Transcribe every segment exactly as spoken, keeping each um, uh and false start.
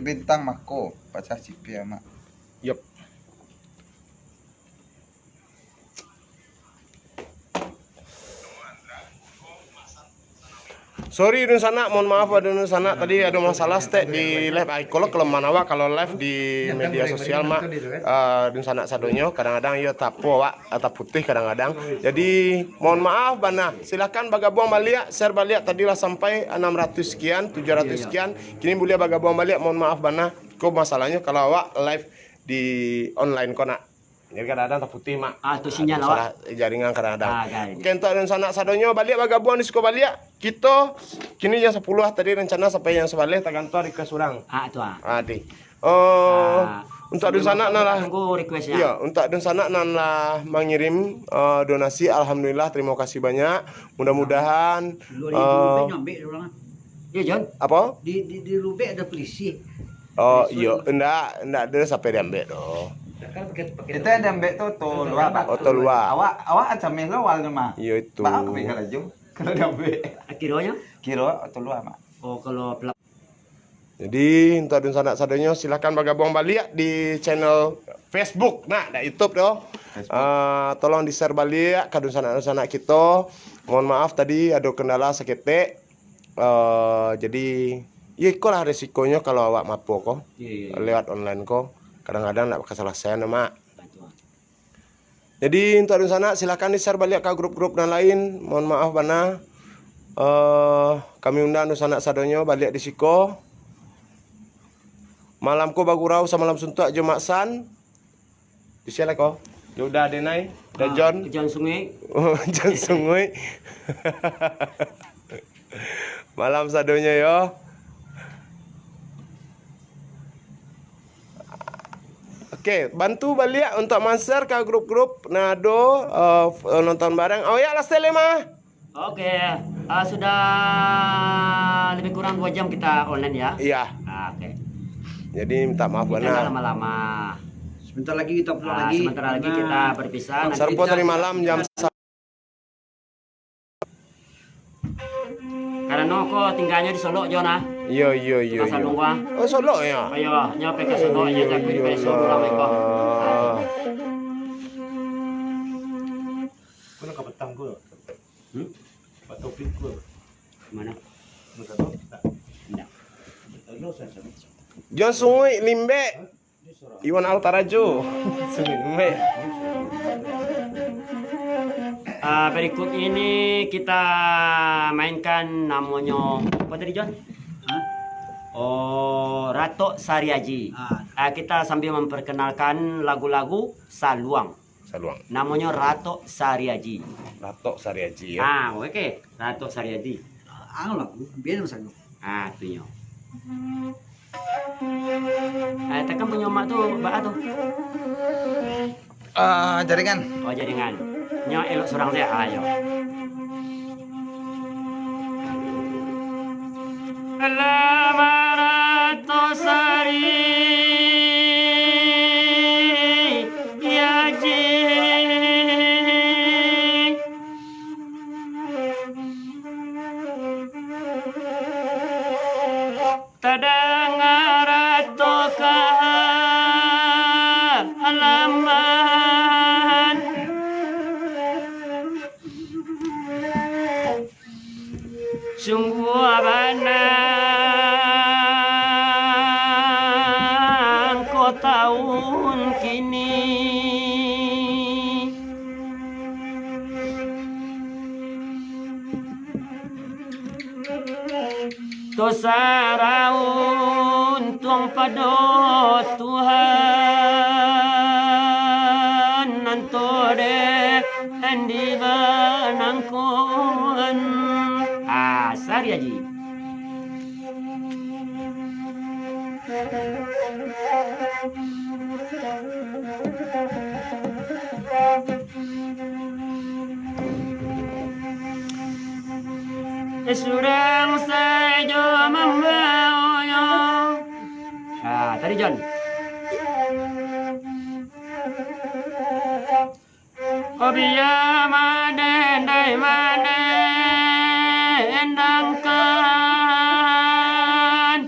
Bintang mako pacah cipia, Mak. Yup. Sorry, dunsanak, mohon maaf, ado dunsanak tadi ado masalah stek di live. Ai, kalau kelemahan awak kalau live di media sosial, Mak. Ah, dunsanak sadonyo, kadang-kadang iyo tapo awak, ah, taputih kadang-kadang. Jadi, mohon maaf bana. Silakan bagabuang baliak, share baliak, tadi lah sampai enam ratus sekian, tujuh ratus sekian. Kini buliah bagabuang baliak, mohon maaf bana. Ko masalahnyo kalau awak live di online ko, nak. Jadi kadang-kadang taputih, Mak. Ah, tu sinyal awak. Masalah jaringan kadang-kadang. Ah, kan. Oke, untuk dunsanak sadonyo, baliak bagabuang di siko baliak. Kito kini jam sapuluah tadi rencana sampai jam sabaleh, tagantuang request urang. Ah, tu, ah. Ah, di. Eh, Ah, untuk sebelum dunsanak masuk, nan lah, tunggu request-nya. Iya, untuk dunsanak nan lah mangirim, eh, donasi, alhamdulillah, terima kasih banyak. Mudah-mudahan, Dua ribu eh, lebih nyampe orang. Iya, Jon. Apa? Di, di, di Lubek ada polisi. Oh, iyo, ndak, ndak ado sampai diambek doh. Kan pakai, pakai Itu yang diambek tu oto lua, Pak. Oto lua. Awak, awak acameh lo awalnyo mah. Iyo, itu. Baa ka beka laju kalau diambek. Kironyo? Kiro oto lua, Mak. Oh, kalau pelak- Jadi, untuk dunsanak sadonyo, silakan bagabuang baliak di channel Facebook, nah, dak YouTube doh. Facebook. Ah, tolong di-share baliak ka dunsanak-dunsanak kito. Mohon maaf tadi ado kendala saketek. Eh, jadi, yo ikolah resikonyo kalau awak mapo ko, Iya, iya, iya. lewat online ko, kadang-kadang ndak bakasalahsaian, Mak. Bantuan. Jadi, untuk dunsanak, silakan di-share baliak ka grup-grup nan lain. Mohon maaf bana. Eh, kami undang dunsanak sadonyo baliak di siko. Malam ko bagurau samalam suntuak jo Mak San. Di siko lah ko. Jo Uda Denai, Da Ah, Jon. Jon Sungai. Jon Sungai. Malam sadonyo yo. Oke, bantu baliak untuk man-share ka grup-grup nan ado, eh, f-, nonton bareng. Oh ya, lah, Stelema. Oke, eh, sudah lebih kurang dua jam kita online ya. Iya. Ah, oke. Jadi minta maaf Kita bana. nggak lama-lama. Sebentar lagi kita pulang Ah, lagi. sebentar lagi Karena kita berpisah. Nanti Sarpo kita tadi malam jam sa- Karano ko tingganyo di Solok, Jon, ah. Iyo, iyo, iyo, Tukang iyo. Salung ko, ah. Oh, Solok ya? Iyo, nyo pai ka Solok, nyo Iyo, jago di iyo, Solok lah, lah. Ko nak ka petang ko. Hmm? Pak Taufik ko. Mana? Nak ka Taufik tak? Ndak. Taufik lo saya sana. Jon Sungai Limbek. Iwan Altarajo. Sungai Limbek. Ah, berikut ini kita mainkan namonyo, apa tadi, Jon? Hah? Oh, Ratok Sariaji. Ah. Ah, kita sambil memperkenalkan lagu-lagu Saluang. Saluang. Namonyo Ratok Sariaji. Ratok Sariaji, ya. Ah, oke. Ratok Sariaji. Ang lagu, biar masa dulu. Ah, tu nyo. Eh, takkan punyo mak tu, baa tu? Ah, jaringan. Oh, jaringan. Nyo elok surang se, ayo. Lamaran Tosari Yaji. Tadanga toka halaman. Sungguah bana ko taun kini. Tosara untuang pado Tuhan, nanto dek endi banangkon. Ah, Sari Aji. Surang sajo mambaonyo. Ah, tadi, Jon. Obia madendai madendangkan.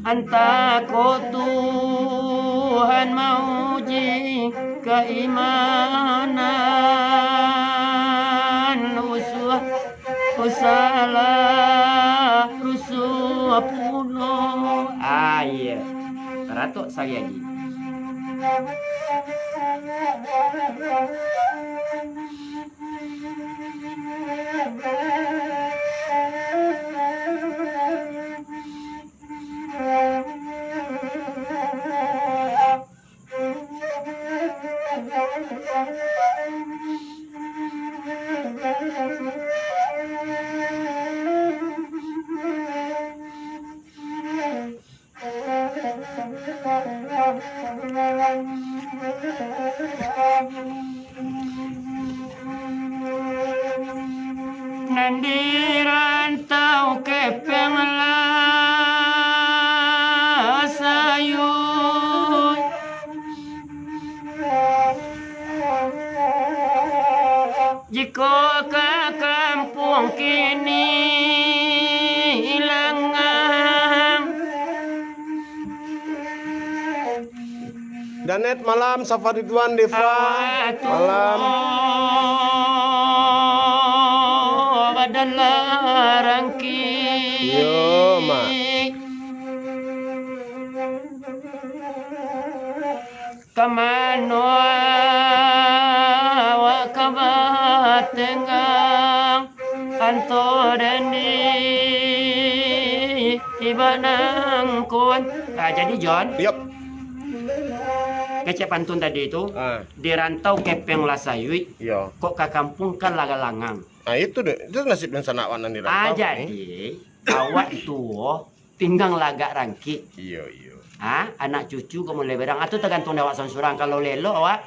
Antah ko Tuhan mauji kaimanan, rusuah, usalah, rusuah pulo. Ah, iya. Ratok sari aji. Nan di rantau kepeng lah sayuik. Jikok ka kampuang kini langang. Danet malam, Safa Ridwan, Deva. Awak tu malam. Badan larangki. Yo, Mak. Ka mano awak ka batenggang, anto den di iba nangkuan. Ah, jadi, Jon, Yop. Kecek pantun tadi tu, Ah. Di rantau kepeng lah sayuik, Yo. Kok ka kampuang kan lah langang. Ah, itu deh. Itu nasib dunsanak awak nan di rantau Ah, ni. Jadi, awak tuo pinggang lah agak rangkik. Iyo, iyo. Ha, anak cucu ko mulai berang. Ah, tu tagantuang dek awak surang-surang. Kalau lelok awak,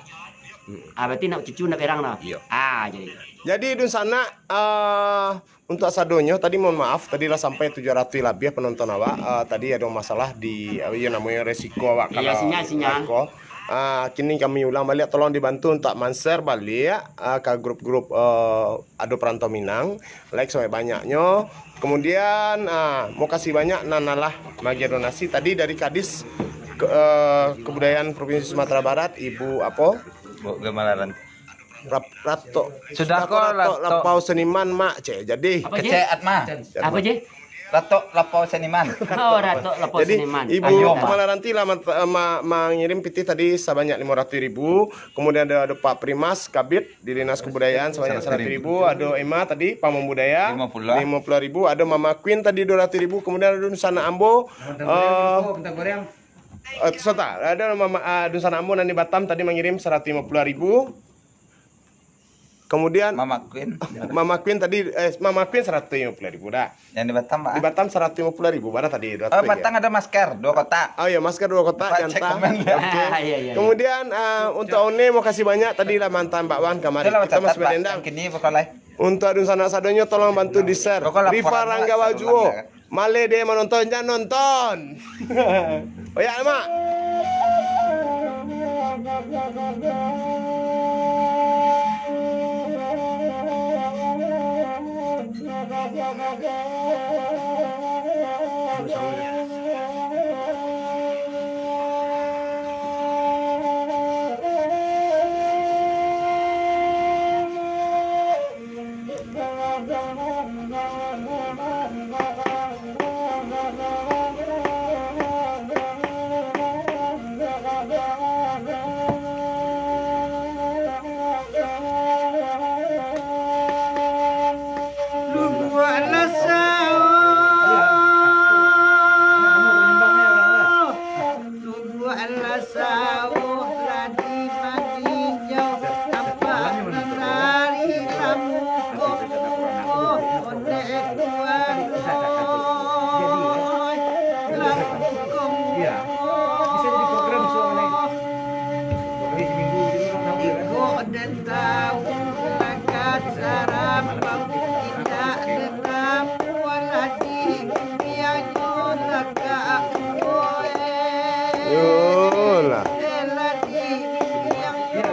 Hmm. ah, berarti anak cucu ndak berang lah. Iyo. Ah, jadi. Jadi, dunsanak, ah, untuak sadonyo, tadi mohon maaf, tadi lah sampai tujuh ratus labiah penonton awak. Ah, tadi ado masalah di, ah, iyo, namonyo resiko awak Iyo, kalau sinyal, sinyal. resiko. Ah, kini kami ulang baliak, tolong dibantu untuak man-share baliak, ah, ka grup-grup, ah, Ado Perantau Minang. Like sabanyak-banyaknyo. Kemudian, ah, makasih banyak nan alah maagiah donasi tadi dari Kadis ke-, eh, Kebudayaan Provinsi Sumatera Barat, Ibu apo? Bu Gemalaran. Rap-, Ratok. Sudah Sudah ko ko Ratok Ratok. Lapau Seniman, Mak, cek. Jadi, Apa, Ji? Kecek Atma. Apa, Ji? Ratok Lapau Seniman. Oh, Ratok Lapau Jadi, Seniman. Ibu Ayo, Mak. Gemalaranti lah mat-, eh, ma-, mangirim pitih tadi sabanyak lima ratus ribu. Kemudian ada, ada Pak Primas Kabid di Dinas Kebudayaan sabanyak seratus ribu, ada Emma tadi, Pamung Budaya, Lima puluh. lima puluh ribu, ada Mama Queen tadi dua ratus ribu, kemudian ada Dunsanak Ambo, eh, eh, sebentar, ada Mama, eh, Dunsanak Ambo nan di Batam tadi mangirim seratus lima puluh ribu. Kemudian Mama Queen. Mama Queen tadi, eh, Mama Queen seratus lima puluh ribu dah. Yang di Batam, Pak? Di Batam seratus lima puluh ribu, bara tadi, Oh, dua ratus Batam ya? Ada masker, dua kotak. Oh iya, masker dua kotak, Pak, cek gantang. Komen. Oke. Iya, iya, iya. Kemudian, eh, untuk One, makasih banyak tadi lah mantan Mbak Wan kamari. Itulah, Kita masih catat, Pak, badendang. Yang kini pokoknya. Untuk Adun Sanak sadonyo, tolong bantu di-share. Pokoknya Rifa laporan Ranggawa Pak, Juo. Salam. Maleh deh manonton, jan nonton. Oyak, Mak. Lubuak lah sawah, lubuak lah sawah, lah di Madijau, tampak nan dari lamuko, ondeh kuan, oi, lamuko. Iko den tahu, lakat sarapam, indak den tahu, lah di dunia nyo lah ka, oi. Yolah. Lah di dunia nyo.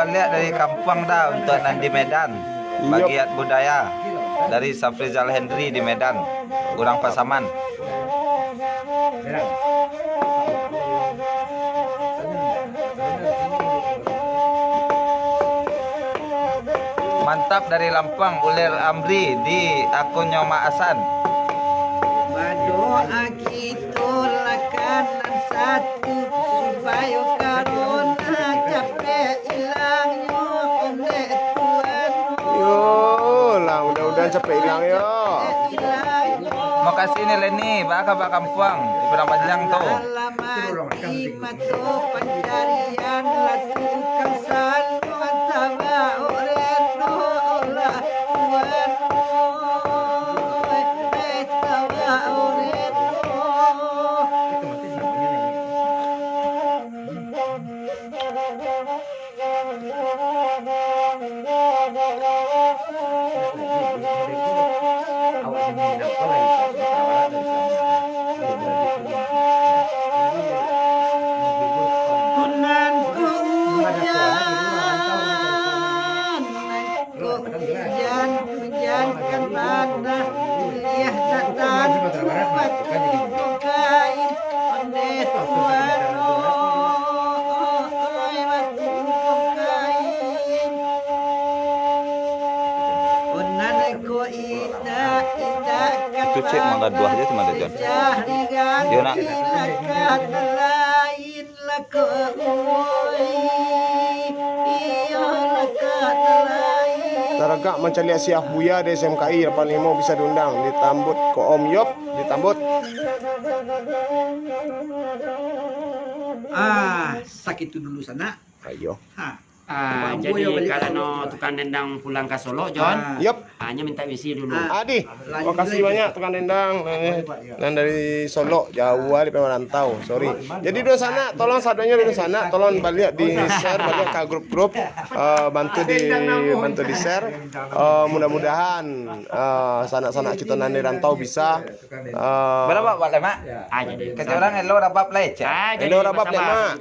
Lihat dari kampuang dah untuk nan di Medan. Iyo. Bagiat budaya dari Safrizal Henry di Medan, urang Pasaman. Mantap dari Lampang, Ulil Amri di akunnya Mak Hasan. Badoa kito lah ka nan satu, supayo corona capek ilangnyo, ondeh Tuhan. Yo, lah, mudah-mudahan capek ilang, yo. Capek ilangnyo. Makasih ni, Leni, baa kaba kampuang di Padang Panjang tu? Alamat di mato pancarian lah tukang salun, tabao reno lah Tuhan, oi, tabao reno. Nan ko ujan, nan ko ujan, ujan kan tanah, kuliah tak tantu, batu ko kain, ondeh Tuhan, oi, batu ko kain. Nan ko indak, indak kan. Itu cek manggaduah aja tu, Mada Jon. Yo, nak. Lain lah ko, oi. Iyo lah ko lain. Taragak mancaliak si Afbuya dari S M K I lapan limo bisa diundang, ditambut ko Om Yop, ditambut. Ah, sakitu dulu sanak. Ayo. Ha. Ah, jadi karano tukang dendang pulang ka Solok, Jon. Ah. Yop. Hanya minta bisi dulu. Ah. Adi, makasih banyak tukang dendang. Eh, nan dari Solok, jauah di merantau, sorry. Jadi dunsanak, tolong sadonyo dunsanak, tolong baliak di-share, baliak ka grup-grup. Eh, bantu di, bantu di-share. Eh, mudah-mudahan, eh, sanak-sanak kito nan di rantau bisa, eh, Barabab, Mak? Ah, jadi. Kata urang, elo rabab lai, cek. Ah, jadi, elo rabab lai, Mak.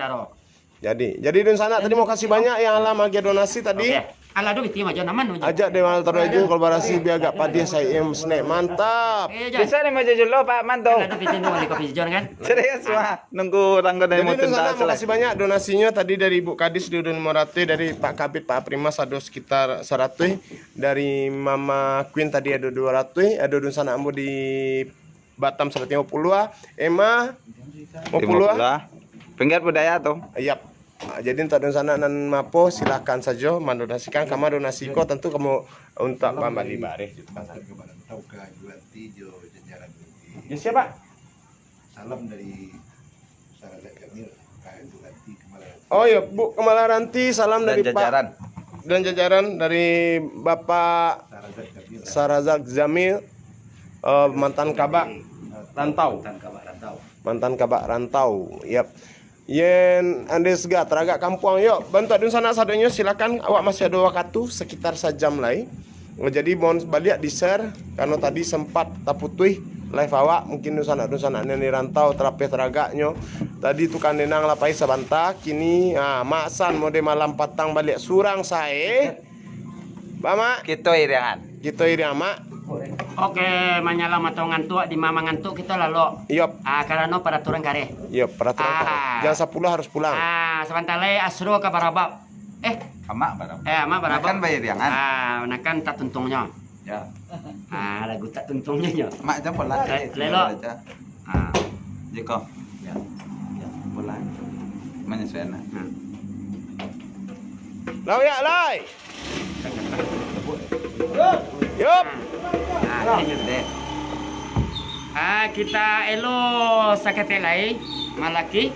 Jadi, jadi dunsanak, tarimo kasih banyak yang lah maagiah donasi tadi. Oke. Alah, duit tiang aja, aman aja. Ajak Dewan Tarajo kolaborasi biar agak padiah saya snack. Mantap. Eh, Jon. Bisa ni maju dulu, Pak Manto. Alah, duit tiang dulu, kopi Jon, kan? Serius, Mak. Nunggu rangga dari. Jadi, dunsanak, makasih banyak donasinya tadi dari Ibu Kadis dua ribu lima ratus, dari Pak Kabid, Pak Primas ado sekitar seratus, dari Mama Queen tadi ado dua ratus, ado dunsanak ambo di Batam sabagai limo puluah, Emma limo puluah. Limo puluah. Penggiat budaya tu. Yap. Ah, jadi untuak dunsanak nan maapo, silakan sajo mandonasikan. Kama donasi ko tantu kama untuak pambali bareh. Yo, sia, Pak? Salam dari Sarazak Jamil, Kak Ibu Ranti, Kemala Ranti. Oh, yo, Bu Kemala Ranti, salam dari Pak dan jajaran dari Bapak Sarazak Jamil. Sarazak Jamil, eh, mantan kabak rantau. Mantan kabak rantau. Mantan kabak rantau, yap. Yen Andes ga taragak kampuang, yo, bantuak dunsanak sadonyo, silakan, awak masih ado wakatu sekitar sajam lai. Jadi, mohon baliak di-share, karano tadi sempat taputuih live awak, mungkin dunsanak-dunsanak nan di rantau tarapeh taragaknyo. Tadi tukang dendang lah pai sabanta, kini, ah, Mak San mode malam patang baliak surang sae. Ba, Mak? Kito iriangan. Kito iriang, Mak. Oke, manyalamato ngantuak, di ma mangantuak kito lalok. Yop. Ah, karano paraturan kareh. Yop, paraturan kareh. Ah. Jam sapuluah harus pulang. Ah, sabanta lai Asro ka Barabab. Eh. Amak Barabab. Eh, Amak Barabab. Nah, kan bairiangan. Ah, nah, kan tak tuntungnyo. Ya. Ah, lagu tak tuntungnyo nyo. Mak jam bola. Le-, lelo. Ah. Jiko. Ya. Ya. Bola. Menyesuaian lah. Hmm. Lau ya, lai. Yup. Ah, lanjut deh. Ah, kita elo saketek lai, malaki.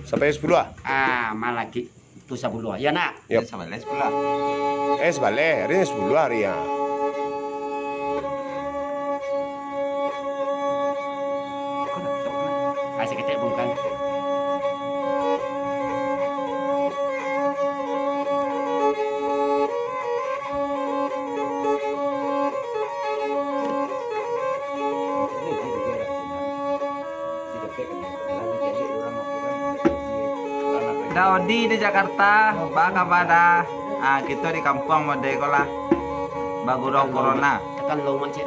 Sampai sepuluah. Ah, malaki. Tu sapuluah. Ya, nak? Yap. Eh, sabaleh sapuluah. Eh, sabaleh. Hari ni sapuluah hari, ya. Ah, saketek bungkang. Dah Odi di Jakarta, baa kaba Da? Ah, kito di kampuang mode ko lah. Bagurau corona. Tekan lo mak cik.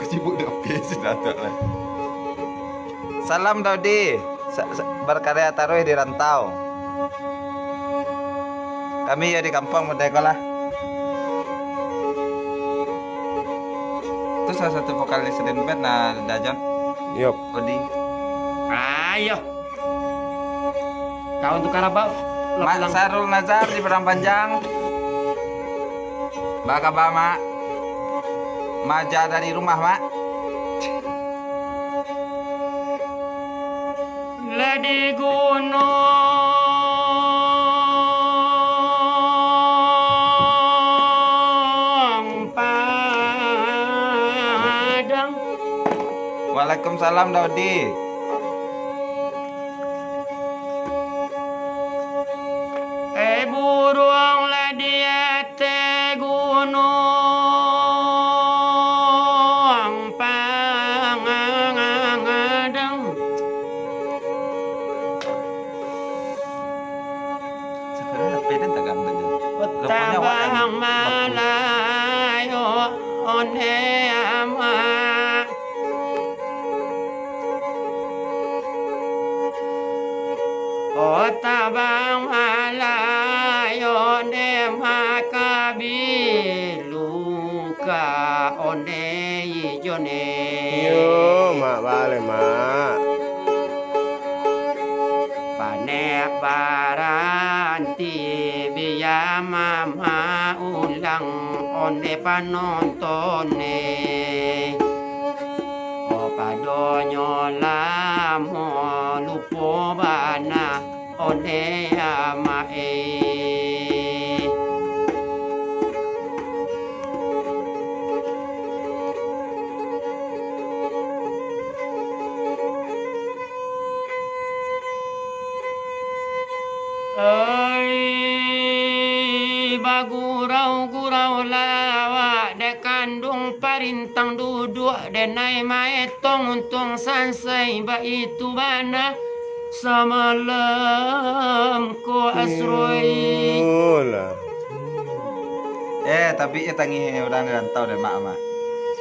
Kau sibuk dek P C datang lah. Salam Da Odi. Sa-, sa-, berkarya taruih di rantau. Kami yo di kampuang mode ko lah. Tu salah satu vokalis Senin Band nah, Da Jon. Yup. Odi. Ayo. Kawan tukar apa? Mak Sarul Nazar di Padang Panjang. Baa kaba, Mak? Maja dari rumah, Mak. Lah di Gunung Padang. Waalaikumsalam, Da Odi. Eh, buruang lah di ateh Gunung Padang. Sekarang apa yang tak gambar tu? Rupanya awak yang Tabang Malayo, onde ama. Oh, Tabang Malayo, onde makabilu ka onde ijo ne. Yo, Mak, baleh, Mak. Panek baranti biya mama ulang onde panonton ne. Oh, padonyo lamo lupo bana. Onde ama e. Ai, bagurau-gurau lah awak, dek kanduang parintang duduak, denai maetong untuang sansai, baitu bana. Samalam ko Asroi. Iyolah. Eh, tapi eh tangih urang di rantau deh, Mak, Mak.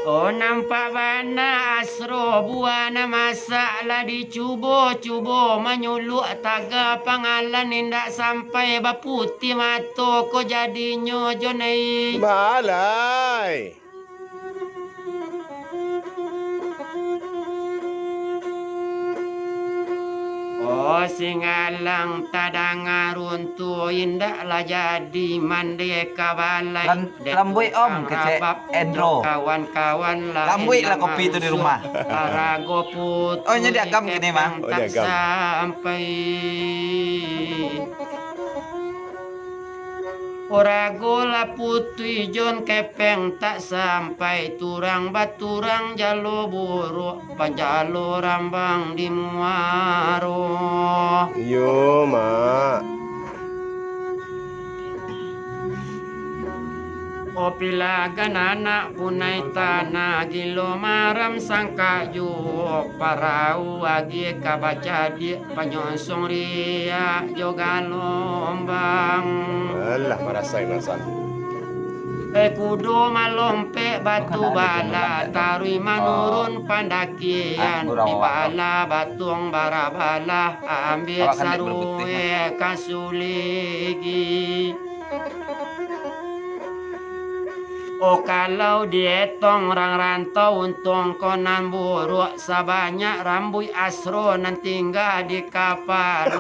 Oh, nampak bana Asro, buah nan masak lah dicubo-cubo, manyuluak taga pangalan indak sampai baputih mato ko jadinyo jo nai. Balai. Oh, singalang tadanga runtuh, indaklah jadi mande ka balai. Lam-, lambuik, Om, kecek Endro. Kawan-kawan lain. Lambuik lah kopi tu di rumah. Arago putuih. Oh, ini diagam kini, Mang. Oh, tak diagam. Sampai. Orago lah putuih jon kepeng, tak sampai turang baturang, jalo buruak panjalo rambang di muaro. Iyo, Mak. Opilagan anak punai tanah, gilo maram sangkak juo parau, agiah ka bacadiak. Panyosong riak jo galombang. Alah, marasai masan. Eh, kudo malompek batu bala, taruih manurun pandakian, di bala batuang barabala, ambiak saruek ka suligi. Oh, kalau dietong urang rantau, untuang ko nan buruak, sabanyak rambuik Asro nan tingga di kapalo.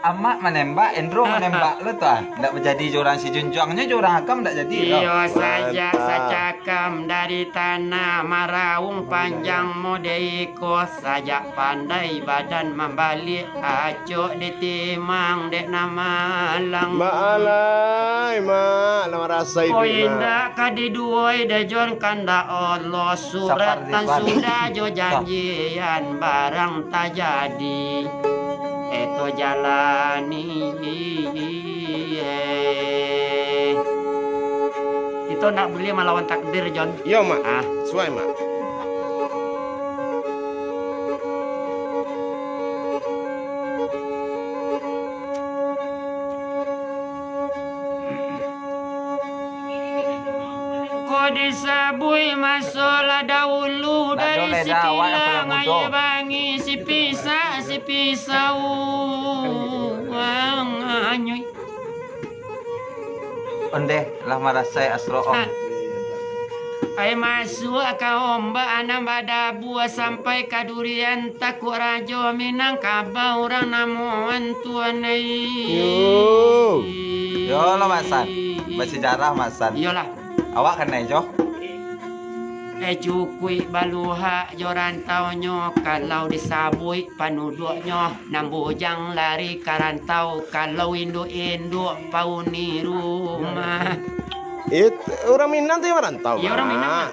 Amak manembak, Endro manembak lo tu ah. Ndak bajadi jo urang Sijunjuang nyo, jo urang Agam ndak jadi lo. Iyo, sajak sacakam dari tanah, maraung panjang mode iko, sajak pandai badan mambaliak, acok ditimang dek nan malang. Mak alai, Mak, lah marasai. Oh, duit, Mak. Indak ka diduoi dek jon kandak Allah, surat tan sudah jo janjian, barang tajadi, eto jalani. Kito ndak buliah malawan takdir, Jon. Iyo, Mak. Ah. Suai, Mak. Disabuik maso lah dahulu dari sikilang aia bangi, sipisak, sipisau, ang-, anyuik. Ondeh lah marasai Asro, Om. Ha. Ai masuak ka ombak anam badabua sampai ka durian takuk rajo Minangkabau urang namoan tuan ai. Yo. Yo lah, Mak San. Basejarah, Mak San. Iyolah. Awak kanai jo? Eh, cukuik baluhak jo rantaunyo, kalau disabuik panuduaknyo, nan bujang lari ka rantau, kalau induak-induak pauni rumah. It-, urang Minang tu yang marantau, Iyo, urang Minang, Mak.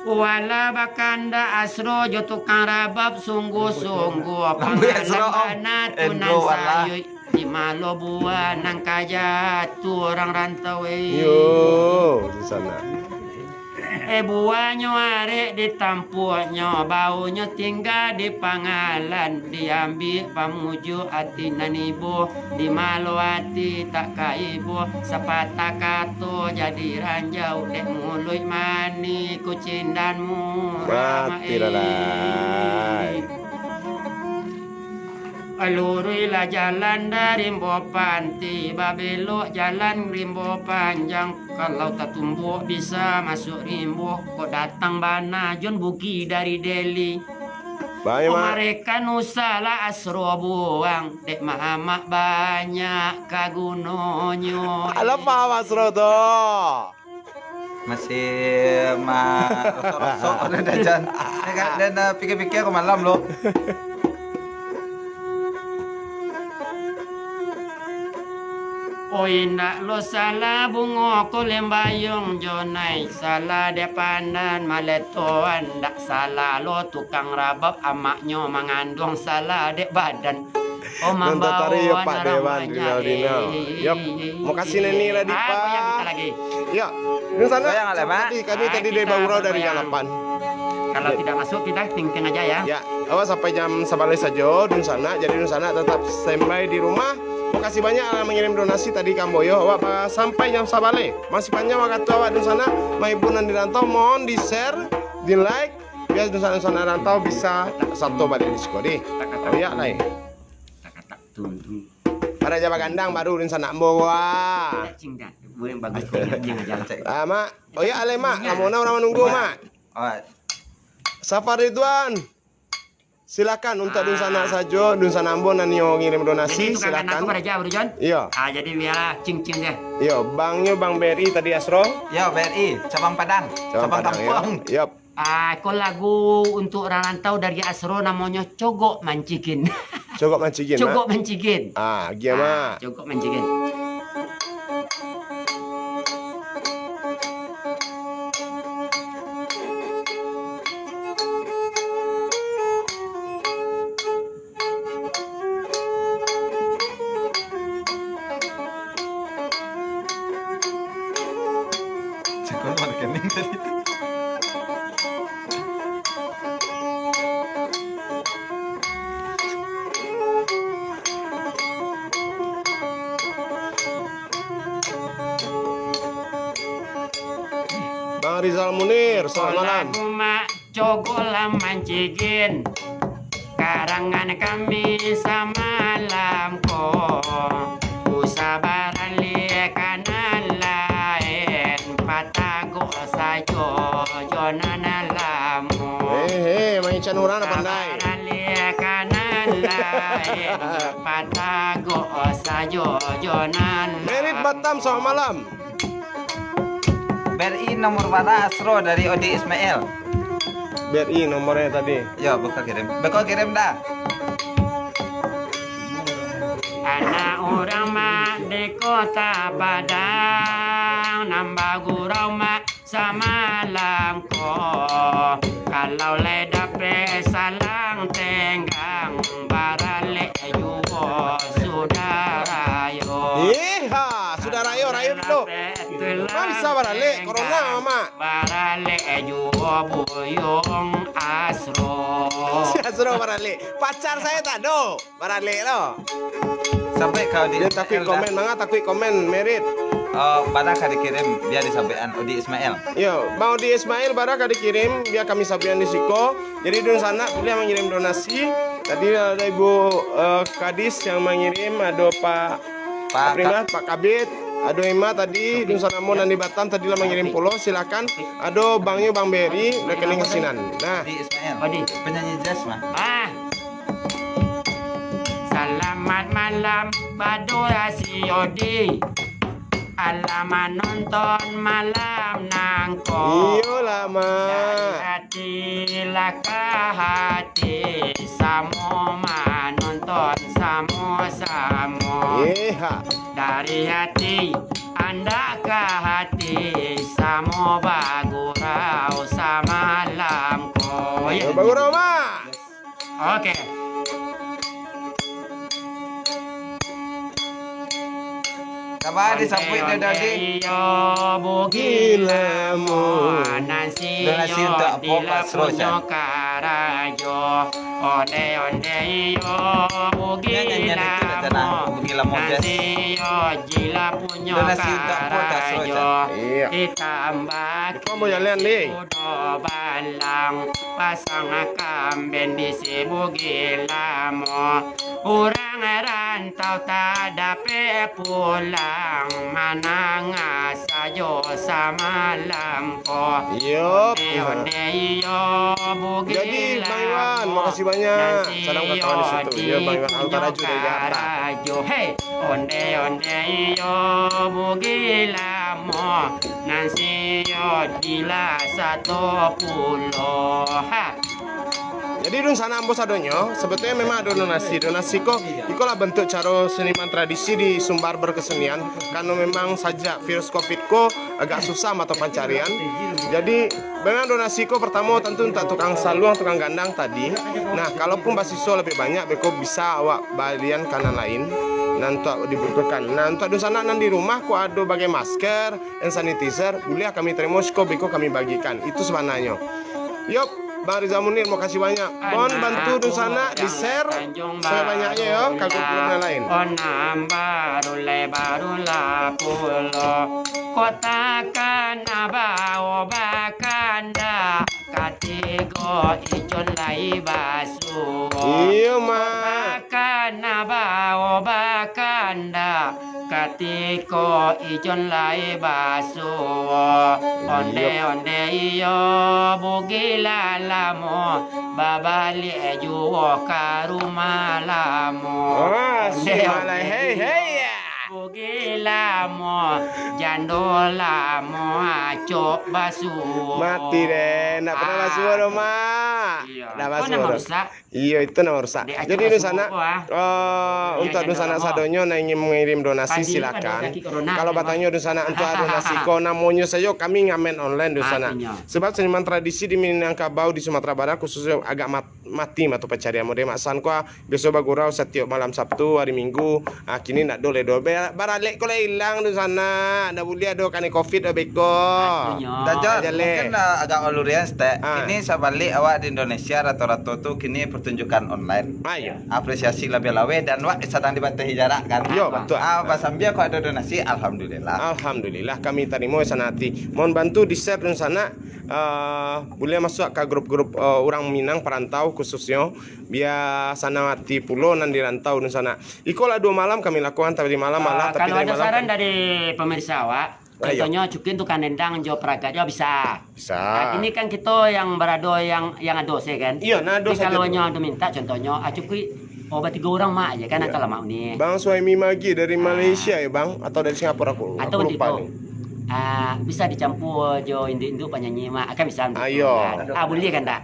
Walah bakandak Asro jo tukang rabab sungguh-sungguh, Lambuik Asro, Om. Pangalam bana tu Endro, nan walah. Sayuik. Di malo buah nan ka jatuah urang rantau, eh. Yo, di sana. Eh, buahnyo arek ditampuaknyo, baunyo tingga di pangalan, diambiak pamujuik ati nan ibo, di malo ati tak ka ibo, sapatah kato jadi ranjau, dek muluik manih kucindan murah, Mati lah, eh. Lai. Luruihlah jalan dari Rimbo Panti, babelok jalan Rimbo Panjang. Kalau tatumbuak bisa masuak rimbo, kok datang bana John Buki dari Delhi. Baik, Mak. Mereka nusa lah Asro buang, dek mamak banyak ka gunonyo. Alah, paham Asro tu. Masih ma-, rosok-rosok udah dajan. Ya kan? Dan, eh, pikir-pikir aku malam lo. Oh, indak lo salah bungo ko lembayong jo nai, salah dek pandan maletoan, ndak salah lo tukang rabab amaknyo manganduang, salah dek badan. Oh, Nonton tari yo, mambawa Pak Dewan, orang banyak, Rinal, Rinal. Yo, eh, makasih, eh, Neni eh, Radipa. Ah, goyang kita lagi. Yo, Dun Sanak, Goyang lah, Mak. Tadi kami Ah, tadi dari kita Baurau dari bergoyang. Dalapan. Kalau Yo. tidak masuk, kita ting-ting aja ya. Ya, awak sampai jam sabaleh sajo, Dun Sanak. Jadi Dun Sanak tetap standby di rumah. Makasih banyak lah mengirim donasi tadi ka ambo yo. Awak ba-, sampai jam sabaleh. Masih panjang wakatu awak Dun Sanak. Mahibur nan di rantau, mohon di-share, di-like. Biar Dun Sanak-Dun Sanak rantau bisa sato baliak di siko deh. Banyak lah, eh. Pada jaba gandang baru Dun Sanak ambo, wah. Cing, dah. Boleh bagus kau ingat, cing, aja. Ah, Mak. Oh ya, alai, Mak. Kamu na urang manunggu, Mak. Oh. Safar Ridwan. Silakan untuk Dun Sanak Ah. sajo, Dun Sanak ambo nan nio ngirim donasi, Jadi, tukang gandang silakan. tu pada jauh, Ridwan? Iya. Ah, jadi biarlah cing-cing deh. Iya, bangnyo Bang B R I tadi, Asro. Yo, B R I, cabang Padang, Cabang cabang Padang, ya. kampuang. Yap. Ah, ko lagu untuk urang rantau dari Asro namonyo Cogok Mancigin. Cogok Mancigin, Cogok Mak? Mancigin. Ah, agiah, Ah, Mak. Cogok Mancigin. Cakap mana kening tadi tu? Bang Rizal Munir, selamat malam. Lagu Mak Cogok lah mancigin, karangan kami samalam ko. Usah baralih ka nan lain, patagok sajo jo nan lamo. Hehe, main can urang lah pandai. Usah baralih ka nan lain, patagok sajo jo nan Merit lamo. Batam, selamat malam. B R I nomor bara, Asro, dari Odi Ismail? B R I nomornya tadi. Yo, beko kirim. Beko kirim dah. Anak urang mak di Kota Padang, nan bagurau mak samalam ko. Kalau lai dapek salang tenggang, baralek juo sudarayo. Iha, sudarayo, rayo dulu. Mak bisa baralek, corona, Mak. Baralek juo buyuang Asro. Si Asro baralek. Pacar saya tak ada. Baralek lo. Sampai kau di Dia takut komen, manga takut komen, Merit. Oh, bara ka dikirim, bia disabuikan Odi Ismail. Yo, Bang Odi Ismail, bara ka dikirim, bia kami sabuikan di siko. Jadi, dunsanak buliah mangirim donasi. Tadi ado Ibu, eh, Kadis yang mangirim, ado Pak Pak Ka- Primah, Pak Kabid, ado Ima tadi, dunsanak ambo nan di Batam tadi lah mangirim pulo. Silakan, ado bangnyo Bang Beri, rekening ka sinan. Nah. Odi Ismail. Odi. Penyanyi jazz mah. Ah. Salamat malam, Bado Rasi Odi. Alah manonton malam nangko. Iyolah, Mak. Dari hati lah ka hati, samo manonton samo-samo. Yeha. Dari hati, andak ka hati, samo bagurau samalam ko. Yo, bagurau, Mak. Oke. Sabar, disabuik dek Dodi. Onde iyo bugi lamo, nan si Donasi untuak Apo, Pak Sro, punyo karajo. Onde, onde iyo bugi lamo, bugi lamo, nan si Jila punyo karajo. Donasi untuak Apo, Pak Sro, Cak. Iya. Ditambah Iko mau jalan, Li. Kudo balang, pasang kamben di si bugi lamo. Urang rantau tak dapek pulang, manangah sajo samalam ko. Iyo. Onde, onde iyo bugi lamo. Jadi, Bang Iwan, makasih banyak. Salam ka kawan di situ. Iyo, Bang Iwan Altaraju dari Jakarta. Hei, onde, onde iyo bugi lamo. Nan si Odi lah sato pulo. Ha. Jadi, dunsanak ambo sadonyo, sabananyo memang ado donasi. Donasi ko, ikolah bantuak caro seniman tradisi di Sumbar berkesenian. Karano memang sajak virus covid ko agak susah mato pancarian. Jadi, memang donasi ko partamo tantu untuak tukang saluang, tukang gandang tadi. Nah, kalaupun basiso labiah banyak, beko bisa awak balian ka nan lain, nan untuak dibutuhkan. Nah, untuak dunsanak nan di rumah ko ado bagai masker, hand sanitizer, buliah kami tarimo, siko beko kami bagikan. Itu sabananyo. Yop, Bang Rizal Munir, makasih banyak. Mohon bantu dunsanak di-share sabanyaknyo yo, ka grup-grup nan lain. Onam baru lai baru lah pulo. Kota kana bao bakanda, katigo ijon lai basuo. Iyo, Mak. Kana bao bakanda, katiko ijon lai basuo. Onde-onde iyo bugi lah lamo, babaliak juo ka rumah lamo. Wah, onde-onde sudah lah, hei, hei, ya. Bugi lamo, jando lamo, acok basuo. Mati deh, ndak pernah basuo doh, Mak. Iyo. Ndak basuo doh. Iyo, itu nan rusak. Jadi, dunsanak, eh, untuak dunsanak sadonyo nan ingin mangirim donasi, silakan. Kalau batanyo dunsanak untuak donasi ko, namonyo sajo kami ngamen online, dunsanak. Sebab seniman tradisi di Minangkabau, di Sumatera Barat, khususnyo agak mat-, mati mato pancarian. Model Mak San ko, ah, biaso bagurau satiok malam Sabtu, hari Minggu. Ah, kini ndak do lai do. Ba-, baralek ko lah ilang dunsanak. Ndak buliah do kanai covid do beko. Dah, Jon, mungkin lah agak lurian setek. Ah. Kini sabalik awak di Indonesia rato-rato tu kini pertunjukan online. Ah, iyo. Apresiasi labiah laweh dan wak sadang dibatahi jarak kan. Iyo, betul. Ah, basambia kok ado donasi, alhamdulillah. Alhamdulillah, kami tarimo sanang ati. Mohon bantu di-share dunsanak, ah, buliah masuak ka grup-grup, ah, urang Minang parantau khususnyo, bia sanang ati pulo nan di rantau dunsanak. Ikolah duo malam kami lakukan, tadi malam malah, ah, tapi kalau tadi ada malam saran kan dari pemirsa awak, ah, iyo, contohnyo Cukin tu kan endang jo peragat jo bisa. Bisa. Ah, kini kan kito yang barado yang, yang ado se kan. Iyo, nah, ado. Jadi sajo kalau tu nyo ado minta, contohnyo, ah, Cukin, oh, batigo urang, Mak, je kan, iyo, kalau Mak ni. Bang Suhaimi Magi dari, ah, Malaysia ya, Bang? Atau dari Singapura? Aku, atau aku lupa tu, ni. Ah, bisa dicampur jo induk-induk penyanyi, Mak. Kan bisa untuk, ayo, kan? Ah, buliah kan, dak?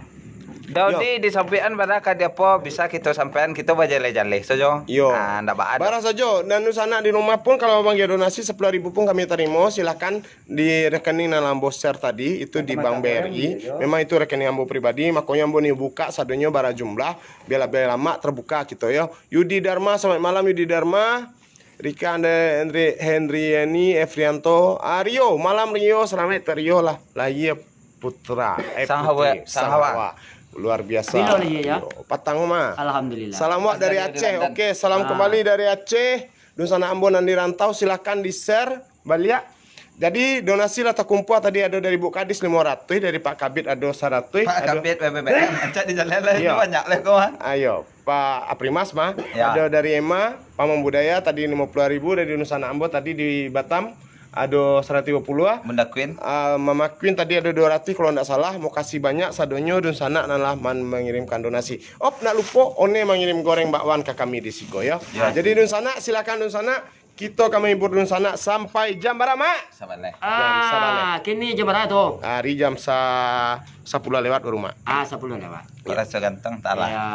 Dodi, yo, disampaikan bara ka di apo bisa kito sampaikan, kito bajaleh-jaleh sajo. Yo. Ah, ndak baa. Bara sajo, nan dunsanak di rumah pun, kalau mangia donasi sapuluah ribu pun kami tarimo, silahkan di rekening nan ambo share tadi, itu di Bank B R I. Memang itu rekening ambo pribadi, makonyo ambo ni buka sadonyo bara jumlah, biar labiah lamak terbuka kito yo. Yudi Dharma, selamat malam Yudi Dharma. Rika Andre, Andre, Hendriani, Efrianto, ah, Rio, malam Rio, salamaik ka Rio lah. Lahia putra, eh, putri, Sanghawa, Sanghawa. Luar biasa. Bilo lah, yo. Patang mah. Alhamdulillah. Salam wak dari Aceh. Oke, salam kembali dari Aceh. Dunsanak ambo nan di rantau, silakan di-share. baliak. Jadi, donasi lah takumpua tadi, ado dari Bu Kadis limo ratuih, dari Pak Kabid ado saratuih, Pak ado Kabid, baik, baik, baik. Rancak di jalan lah, Iyo. Banyak lah kau, ah. Ayo, Pak Aprimas mah, Ya. ado dari Ema, Pamong Budaya tadi limo puluah ribu, dari dunsanak ambo tadi di Batam, ado saratuih duo puluah, ah. Bunda Queen. Ah, Mama Queen tadi ado duo ratuih kalau ndak salah. Mokasih banyak sadonyo dunsanak nan lah man-, mangirimkan donasi. Op, ndak lupo, One mangirim goreng bakwan ka kami di siko, yo. Ya. Jadi, dunsanak, silakan dunsanak. Kito ka mahibur dunsanak sampai jam bara, Mak? Sabaleh. Jam sabaleh. Ah, kini jam bara tu? Ari jam sa-, sapuluah lewat baru, Mak. Ah, sapuluah lewat. Kok raso gantang, tak lah. Ya.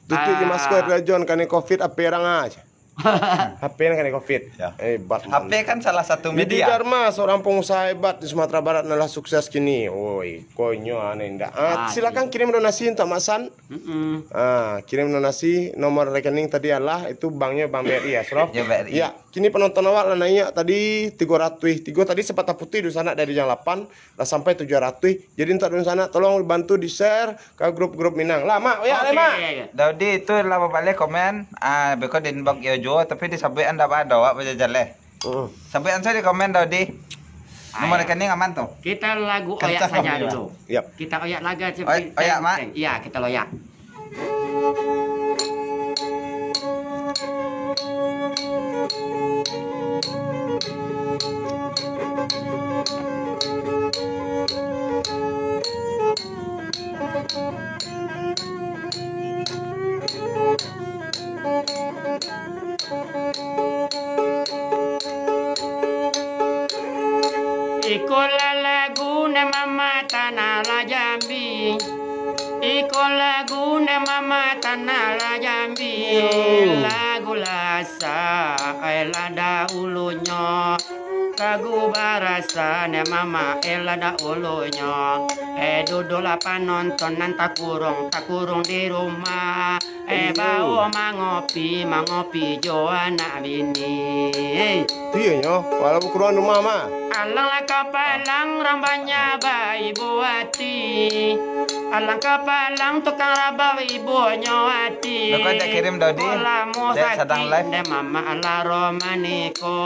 Tutuik je masker, Ah. Jon, kanai covid, H P urang aja. H P nan kanai covid. Ya. Hebat, H P man. Kan salah satu Didi media. Dharma, seorang pengusaha hebat di Sumatera Barat, nan lah sukses kini. Oi, konyo aneh ndak. Ah, Ah, silakan iya. kirim donasi untuk Mak San. Mm-mm. Ah, kirim donasi, nomor rekening tadi adalah, itu banknyo Bank B R I, Asrof. Ya, B R I. Ya, kini penonton awak lah naiak tadi tigo ratuih. Tigo tadi sapatah putih dunsanak dari jam lapan, lah sampai tujuah ratuih. Jadi, untuk dunsanak, tolong bantu di-share ka grup-grup Minang. Lah, Mak, oyak, Oke. Mak. Daudi, itu lah babaleh komen, ah, beko di inbox iyo juo, tapi disabuik an ndak ba-, ado awak bajajaleh. Heeh. Sabuik an sajo di komen, Daudi. Nomor Ayo. rekening aman tu? Kita lagu Oyak Kencang saja komennya. dulu. Yap. Kita oyak lagu Oy-, oyak, Mak. Iya, kita loyak. Iko lah lagu nan mamak tanah lah Jambi. Iko lagu nan mamak tanah lah Jambi. Yo. Lagu lah sa-, eh, lah dahulunyo. Lagu barasa nan mamak, eh, lah dahulunyo. Eh, duduklah panonton nan takurung, takurung di rumah. Eh, bao mangopi, mangopi jo anak bini. Iyo nyo, walau bakuruang rumah mah. Alang lah kapalang, rang banyak baibo ati. Alang kapalang, tukang rabah ibonyo ati. Lo kau tak kirim, Dodi? Kok lamo Dek sadang sakik, live. Dek mamak lah romaniko.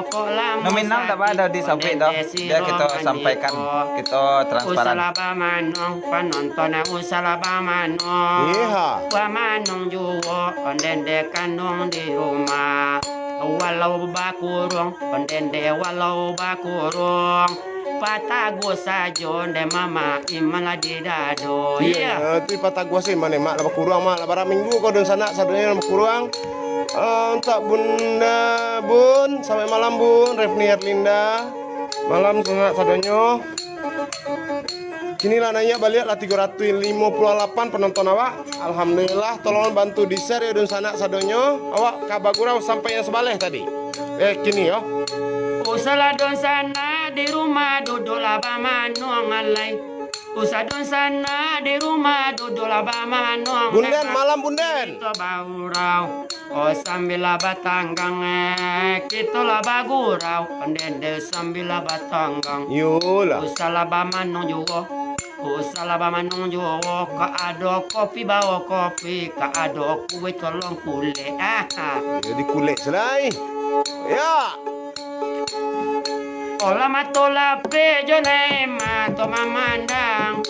Kok lamo Nominal tak apa, sakik, Dodi, sampai dah. Ondeh si Biar kita romaniko. Sampaikan, kita transparan. Usah lah bamanong, panonton usah lah bamanong. Iya. Bamanong juo, ondeh-ondeh kanduang di rumah. Walau bakurung, ondeh-ondeh walau bakurung. Pataguah sajo, ondeh mamak iman lah di dado. Iya, iya. Iya, tu pataguah sih, mane, Mak, lah bakurung, Mak, lah bara minggu kau dunsanak sadonyo lah bakurung. Eh, untuak Bunda, Bun, selamat malam, Bun, Refni Erlinda. Malam sanak sadonyo. Kini lah naiak baliak lah tigo ratuih limo puluah lapan penonton awak. Alhamdulillah, tolong bantu di-share yo dunsanak sadonyo. Awak ka bagurau sampai nan sabaleh tadi. Eh, kini yo. Usahlah dunsanak di rumah, duduklah bamanuang alai. Usah dunsanak di rumah, duduklah bamanuang. Bunden, malam, Bunden. Kita bagurau. Oh, sambilah batanggang, eh, kito lah bagurau, ondeh-ondeh sambilah batanggang. Yolah. Usahlah bamanong juo, usahlah bamanong juo, ka ado kopi bao kopi, ka ado kuih tolong kulek. Ah, ah. Jadi kulek selai. Ya. Olah mato lapeh jo nai mato mamandang.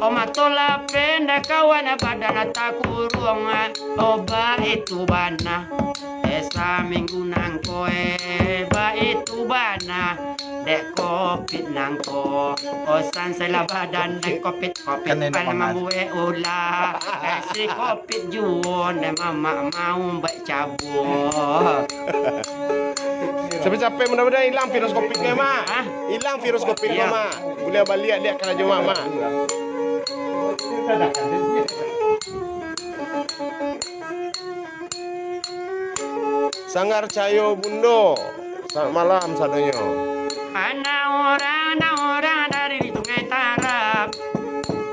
Oh, mato lapeh ndak kawan badan takurung. Oh, baitu bana. Eh, saminggu nangko, eh, baitu bana. Dek covid nangko. Oh, sansailah badan dek covid, covid. Kan enak pala banget. Mambuek ulah. Eh, si covid juo, dek mamak mau baik cabut. Capek-capek, mudah-mudahan ilang virus covid ko, Mak. Hah? Ilang virus covid ko, Iya. Mak. Buliah baliak liak karajo Mak, Mak. Sanggar Cahayo Bundo. Selamat malam sadonyo. Anak urang, anak urang dari di Sungai Tarab.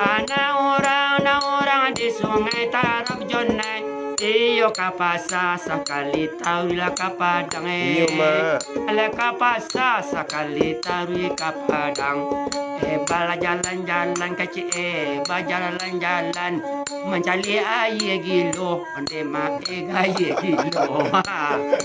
Anak urang, anak urang di Sungai Tarab, Jonai. Iyo Iyo ka pasa sakali taruihlah ka Padang, eh. Iyo, Mak. Alah ka pasa sakali taruih ka Padang. Eh, bajalan-jalan kecik, eh, bajalan-jalan mancaliak aia gilo, onde ma eh, aia gilo.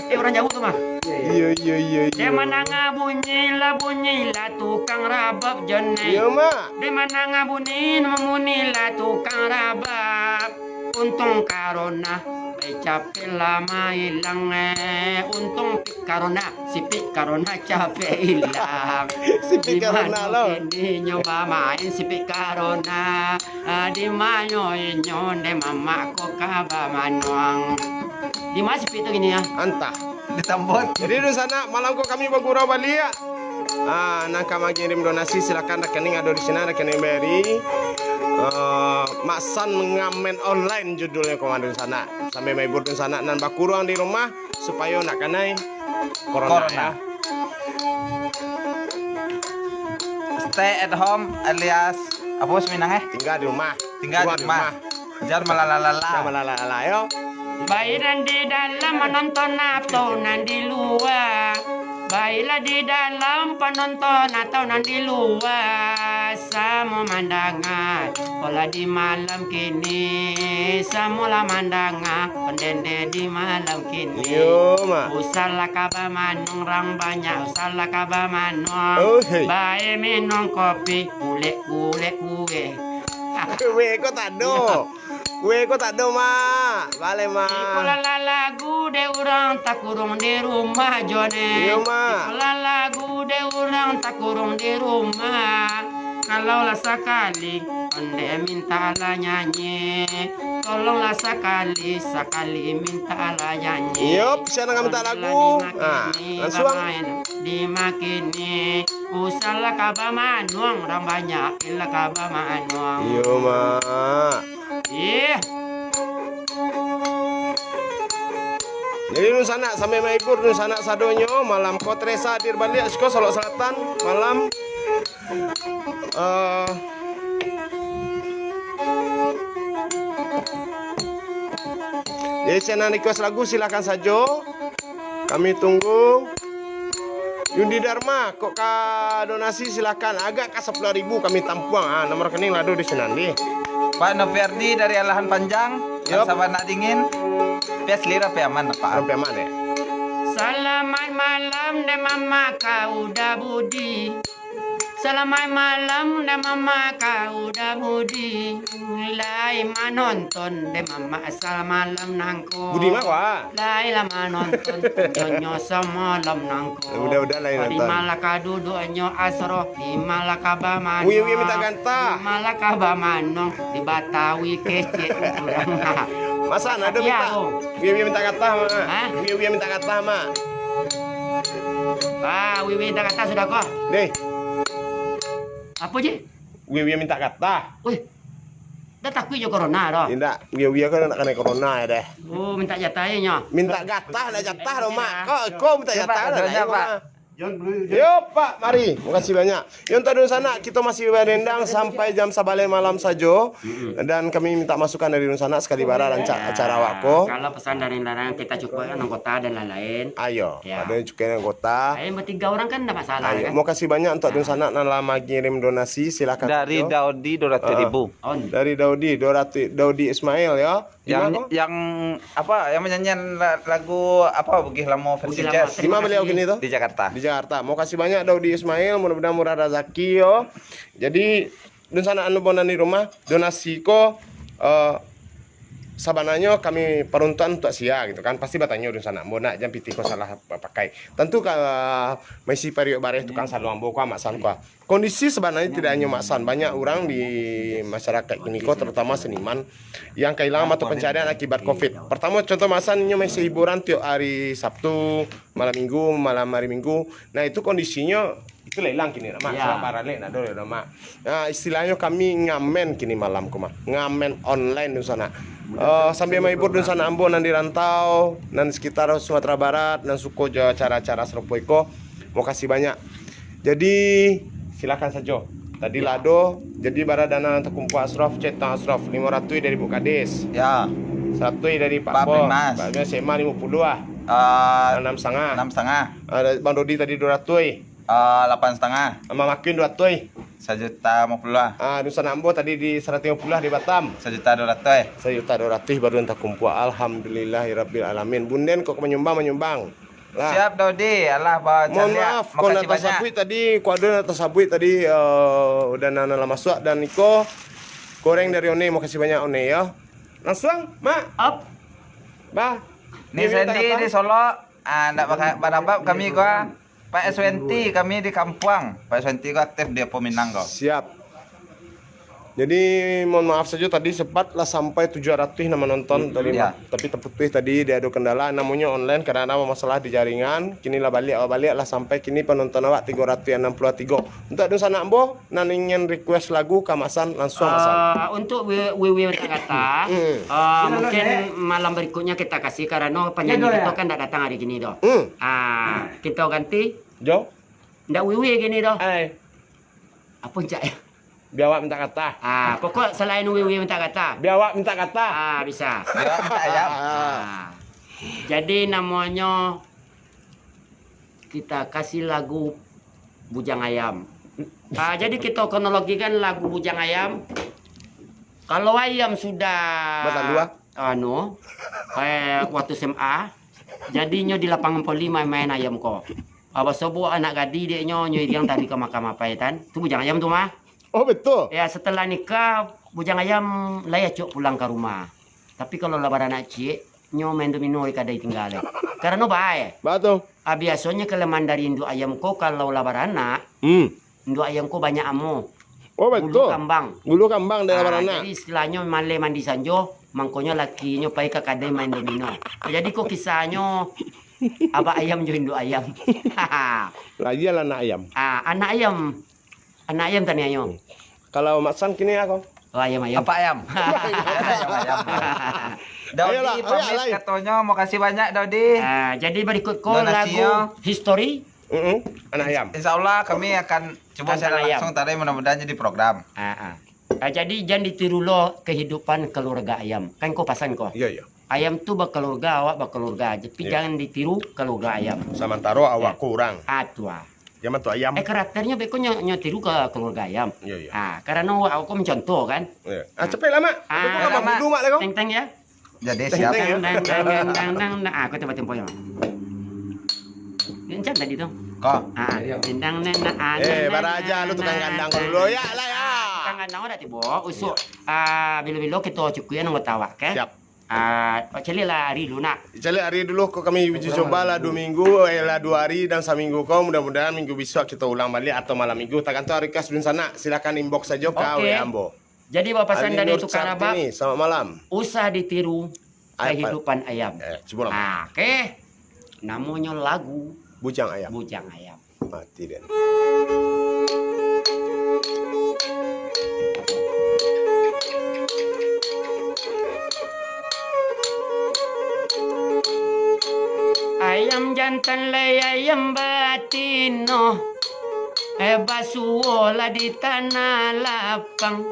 Eh, urang jauah tu, mah. Iyo, iyo, iyo, iyo. Dek mandanga bunyi lah, bunyi lah tukang rabab jo ne. Iyo, Mak. Dek mandanga bunyi, mamunilah tukang rabab. Untung karona, eh, capek lah mailang, eh. Untung pik karona, si pik karona capek ilang. Si pik karona lo. Kini nyo bamain si pik karona. Ah, di ma nyo inyo, dek mamak ko ka bamanuang. Di ma si pik tu kini, ah? Antah. Ditambot. Jadi, dunsanak, malam ko kami bagurau baliak. Ah, nan ka mangirim donasi, silakan, rekening ado di sinan, rekening B R I. Ah, Mak San Ngamen Online judulnyo ko, dunsanak. Sambil mahibur dunsanak nan bakuruang di rumah, supayo ndak kanai corona, corona, ya. Stay at home alias apo, Minang, eh? Tingga di rumah. Tingga di rumah. Jan malalala. Jan malalala, yo. Baik nan di dalam manonton atau nan di lua. Baiklah di dalam panonton atau nan di lua. Samo mandanga, polah di malam kini. Samo lah mandanga, ondeh-ondeh di malam kini. Iyo, Mak. Usahlah ka bamanuang, rang banyak, usahlah ka bamanuang. Oh, hei. Bae minum kopi, kulek-kulek kue. Kue ko tak ado. Iyo. Kue ko tak ado, Mak. Baleh, Mak. Iko lah lagu dek urang takuruang di rumah jo ne. Iyo, Mak. Iko lah lagu dek urang takuruang di rumah. Kalaulah sakali ondeh mintak lah nyanyi, tolonglah sakali, sakali mintak lah nyanyi. Iyo, sia nan ka mintak lagu. Nah, langsuang. Bamain di ma kini. Usahlah ka bamanuang, rang banyak lah ka bamanuang. Iyo, Mak. Ih. Jadi, dunsanak, sambil mahibur dunsanak sadonyo, malam ko Teresa hadir baliak siko Solok Selatan, malam. Eh, jadi, sia nan request lagu, silakan sajo. Kami tunggu. Yundi Dharma, kok ka donasi, silakan. Agak ka sapuluah ribu kami tampuang. Ah, nomor rekening lah ado di sinan, dih. Pak Noviardi dari Alahan Panjang, Yup. Sabana Dingin. Pias lira pe aman, Pak. Aman, ya. Salamaik malam, dek mamak ka Uda Budi. Salamaik malam, dek mamak ka Uda Budi. Lai manonton, dek mamak, samalam nangko. Budi mah, wah. Lai lah manonton, nyonyo samalam nangko. Uda-Uda lai nonton. Di ma lah ka duduaknyo Asro, di ma lah ka bamanuang. Wih, wih, mintak gantah. Di ma lah ka bamanuang, di Batawi kecek urang. Masa ado mintak? Wih, wih, mintak gantah, Mak. Hah? Wih, wih, mintak gantah, Mak. Ah, wih, wih, mintak gantah sudah ko. Deh. Apo, Ji? Wih, wih, mintak gantah. Wih. Dah takuik jo corona doh. Indak, wih, wih, kan nak kanai corona ya deh. Oh, mintak jatah ya nyo. Mintak gantah, nak jatah doh, Mak. Kok, kok mintak jatah doh, Pak. Yo, Pak, mari. Makasih banyak. Yo, untuak dunsanak, kito masih badendang sampai jam sabaleh malam sajo. Mm-mm. Dan kami minta masukan dari dunsanak sakali bara rancak acara awak ko. Kalau pesan dari larangan kita cukupkan anggota dan lain-lain. Ayo, ya. Ado yang cukup anggota. Lain bertiga orang kan ndak masalah, ayo, kan? Makasih banyak untuak dunsanak nan lah mangirim donasi, silakan. Dari Daudi dua ratus ribu. On. Dari Daudi, dua ratus, Daudi Ismail, ya. Yang, yang apa, yang menyanyian la-, lagu apa, Bugih Lamo versi jazz? Di ma baliau kini tu? Di Jakarta. Di Jakarta. Makasih banyak Daudi Ismail, mudah-mudahan murah razaki yo. Jadi, dunsanak nan di rumah, donasi ko, eh, sabananyo kami paruntuakan untuak sia gitu kan. Pasti batanyo dunsanak, "Ambo nak jan pitih ko salah pakai." Tantu ka maisi pariuak bareh tu kan, saluang ambo ko, Mak San ko. Kondisi sabananyo tidak hanyo Mak San, banyak urang di masyarakat kini ko, terutama seniman, yang kahilangan mato pencarian akibat covid. Pertamo, contoh Mak San, inyo maisi hiburan tiok hari Sabtu, malam Minggu, malam hari Minggu. Nah, itu kondisinyo, itu lah ilang kini, Mak. Ya. Sabab baralek ndak ado, Mak. Nah, istilahnyo kami ngamen kini malam ko, Mak. Ngamen online dunsanak. Eh, sambil mahibur dunsanak ambo nan di rantau, nan di sekitar Sumatera Barat, nan suko jo acara-acara sarupo iko. Makasih banyak. Jadi, silakan sajo. Tadi lah ado, jadi bara dana nan takumpua Asrof, cek tang Asrof, limo ratuih dari Buk Kadis. Ya. Saratuih dari Pak Pak Ambo. Primas. Pak Primas S M A limo puluah lah. Ah, Anam satangah. Anam satangah. Ah, dari Bang Dodi tadi duo ratuih. Ah, lapan satangah. Sama Makin duo ratuih. Sajuta limo puluah lah. Ah, Dunsanak Ambo tadi di saratuih limo puluah lah di Batam. Sajuta duo ratuih. Sajuta duo ratuih baru nan takumpua. Alhamdulillahirabbil alamin. Bunden kok manyumbang, manyumbang. Lah. Siap, Dodi. Alah, ba-, Mohon caliak. Maaf, kok Makasih nak banyak. tasabuik tadi, kok ado nak tasabuik tadi, eh, udah nan lah masuak dan iko goreng dari One. Makasih banyak, One, yo. Langsuang, Mak. Up. Bah. Ni Mimi Sandy kata-kata. di Solok. Ah, ndak baka-, badabab kami ko, ah. Pak Eswenti kami di Kampuang. Pak Eswenti ko aktif di Apo Minang ko. Siap. Jadi, mohon maaf sajo tadi sempat lah sampai tujuh ratuih nan manonton tadi, Ya. Mak. Tapi taputuih tadi, dia ado kendala, namonyo online, kadang-kadang masalah di jaringan. Kini lah baliak, baliak lah sampai kini panonton awak tigo ratuih anam puluah tigo. Untuak Dunsanak Ambo, nan ingin request lagu ka Mak San, langsuang Mak San. Ah, untuk W-, W W mintak kata, Hmm. ah, mungkin malam berikutnya kita kasih, karano penyanyi Ya, kito ya. kan ndak datang hari kini doh. Hmm. Ah, kito ganti. Jo? Ndak W W kini doh. Ai. Apo, Cak? Bia awak mintak kata. Ah, pokok selain W W mintak kata. Bia awak mintak kata. Ah, bisa. Bia awak mintak ayam. Ah. Jadi namonyo kita kasih lagu Bujang Ayam. Ah, jadi kito kronologikan lagu Bujang Ayam. Kalau ayam sudah Batandu, ah. anu, eh, waktu S M A, jadinyo di lapangan voli main-main ayam ko. Ah, basobok anak gadih dek nyo, nyo iriang tadi ka makam apai tan. Tu Bujang Ayam tu mah. Oh, betul. Ya, setelah nikah, Bujang Ayam lai acok pulang ka rumah. Tapi kalau lah baranak ciek, nyo main domino di kadai tingga lai. Karano bae. Batul. Ah, biasonyo kelemahan dari induak ayam ko kalau lah baranak, Hmm. induak ayam ko banyak amo. Oh, Bulu betul. kambang. Bulu kambang dari Ah, baranak. Jadi istilahnyo maleh mandi sanjo, mangkonyo lakinyo pai ka kadai main domino. Jadi ko kisahnyo abak ayam jo induak ayam. Lagi lah anak ayam. Ah, anak ayam. Anak ayam tanianyo. Hmm. Kalau Mak San kini ako? Oh, ayam-ayam. Apa ayam? Ayam-ayam. Daudi Ayolah, pamit ayolah, lai. Katonyo, makasih banyak, Daudi. Ah, jadi berikut ko Donasi lagu yo. History. Mm-mm. Anak ayam. Insya Allah kami akan cuba Tantang siaran ayam. langsung tadi, mudah-mudahan jadi program. Ah, ah. Ah, jadi jan ditiru lo kehidupan keluarga ayam. Kan ko pasan ko. Iya, iya. Ayam tu bakeluarga, awak bakeluarga aja. Tapi Iya. jangan ditiru keluarga ayam. Samantaro awak Iya. kurang. Ah, tu ah. Ayam atau ayam? Eh, karakternyo beko nyo, nyo tiru ke keluarga ayam. Iya, iya. Ah, karano awak ko mencontoh kan. Iya. Ah, cepatlah, Mak. Ah, Aku pun Mak. Dulu, Mak, lah, kau. Teng-teng ya. Jadi Teng-teng siap. ya. Dang, dang, dang, dang, dang, dang. Ah, aku tempat tempo ya. Kencang tadi tu. Kau. Ah, dang, dang, dang, ah, Eh, dang, baraja dang, lu tukang dang, gandang dang, dulu. dang. Ya, lah, ya. Tukang gandang udah tibo. Usuk. Iya. Ah, bilo-bilo kita cukup yang anggota awak, kan? Siap. Ah, caliak lah hari dulu nak. Caliak hari dulu ko kami uji coba lah dua minggu, eh, lah dua hari dan saminggu ko. Mudah-mudahan minggu bisuak kita ulang balik atau malam minggu, tagantuang request dunsanak. Silakan inbox sajo ka Oke. W A ambo. Jadi bapasan Ali dari Nur Tukang Rabab, Sartini, selamat malam. Usah ditiru Ai, kehidupan ayam. Eh, cubo lah. Ah, oke. Namonyo lagu Bujang Ayam. Bujang Ayam. Mati den. Ayam jantan lai ayam batino, eh, basuo lah di tanah lapang.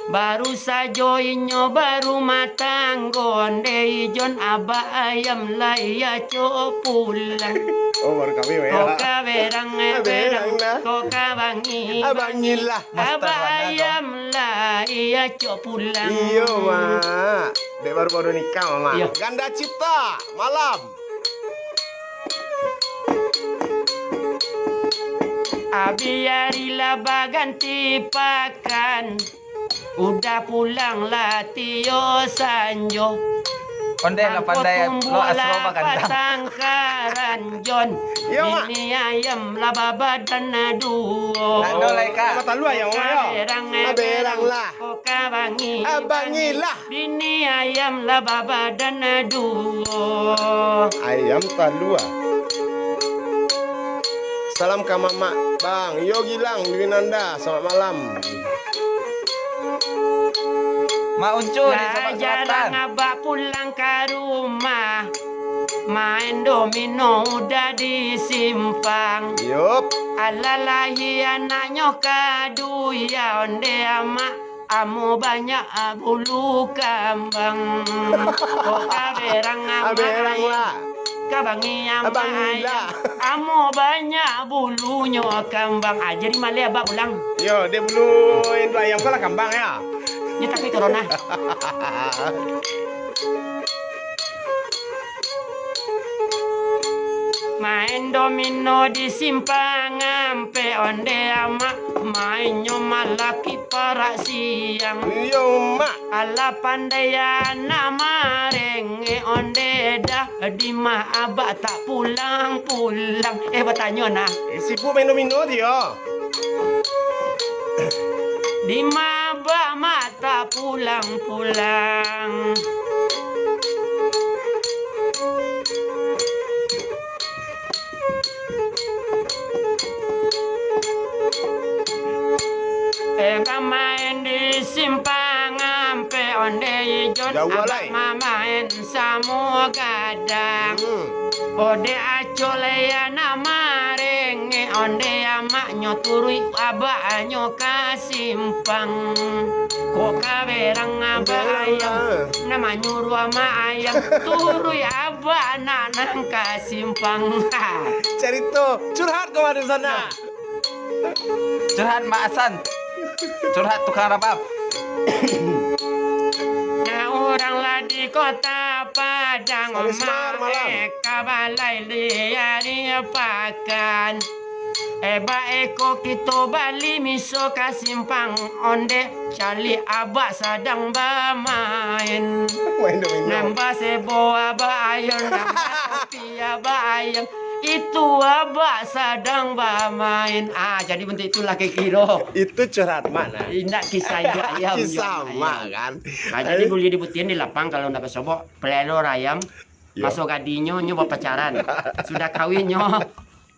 Baru sajo inyo barumah tanggo, ndeh ijon abak ayam lai acok pulang. Oh, baru kawin, Mak, ya? Ko ka berang, eh, Berang berang, lah. Ko ka bangi, Ah, bangilah. Abak ayam lai acok pulang. Iyo, Mak. Dek baru-baru nikah, Mak. Iyo. Ganda Cipta, malam. Abi ari lah baganti pakan, udah pulang lah tio sanjo. Ondeh lah pandai lo Asro bagandang. Patang karanjon. Yo, Mak. Bini ayam lah babadan duo. Nak do lai, Kak? Tambah talua ayam, Mak, yo. Berang, Ah, berang lah. Ko ka bangi, Ah, bangilah. Bini ayam lah babadan duo. Ayam talua. Salam ka mamak, Bang. Yo Gilang, Dwinanda, selamat malam. Mak Uncu di Sabak Selatan. Lah jarang abak pulang ka rumah. Main domino udah di simpang. Yup. Alah lahia anaknyo ka duya, ondeh amak. Amo banyak bulu kambang. Ko ka berang amak Berang ayam. Lah. Ka bangi amak Abang ayam. Ila. Amo banyak bulunyo kambang. Ah, jadi maleh abak pulang. Yo, dek bulu induak ayam ko lah kambang yo. Ni tapi corona. Main domino di simpang ampek onde amak, mainnyo malaki parak siang. Iyo, Mak. Alah pandai anak marengek onde dah, di ma abak tak pulang-pulang. Eh, batanyo nah. Eh, sibuk main domino dio. Di ma abak mak tak pulang-pulang. Eh, bamain di simpang ampek onde ijon, Jauah, abak lai. Mamain samo gadang. Hmm. Ode acok lai anak marengek, onde amaknyo turuik abaknyo ka simpang. Ko ka berang abak Berang, ayam, ah. Nak manyuruah amak ayam, turuik abak nak nan ka simpang. Carito curhat ko mah di sana. Curhat Mak Hasan. Curhat tukang rabab. Nah, urang lah di Kota Padang, Sari Semar, malam. Mak, eh, ka balai di ari pakan. Eh, baeko kito bali miso ka simpang onde, caliak abak sadang bamain. Main domino. Nambah sebo abak ayam, nambah kopi abak ayam. Itu abak sadang bamain. Ah, jadi bentuk itulah kiro-kiro. Itu curhat mak nah. Indak kisah induak ayam. Kisah induak mak ayam kan. Ah, jadi Eh. Buliah dibuktian di lapang kalau ndak basobok, pelelo ayam. Yo. Maso gadinyo nyo bapacaran. Sudah kawin nyo,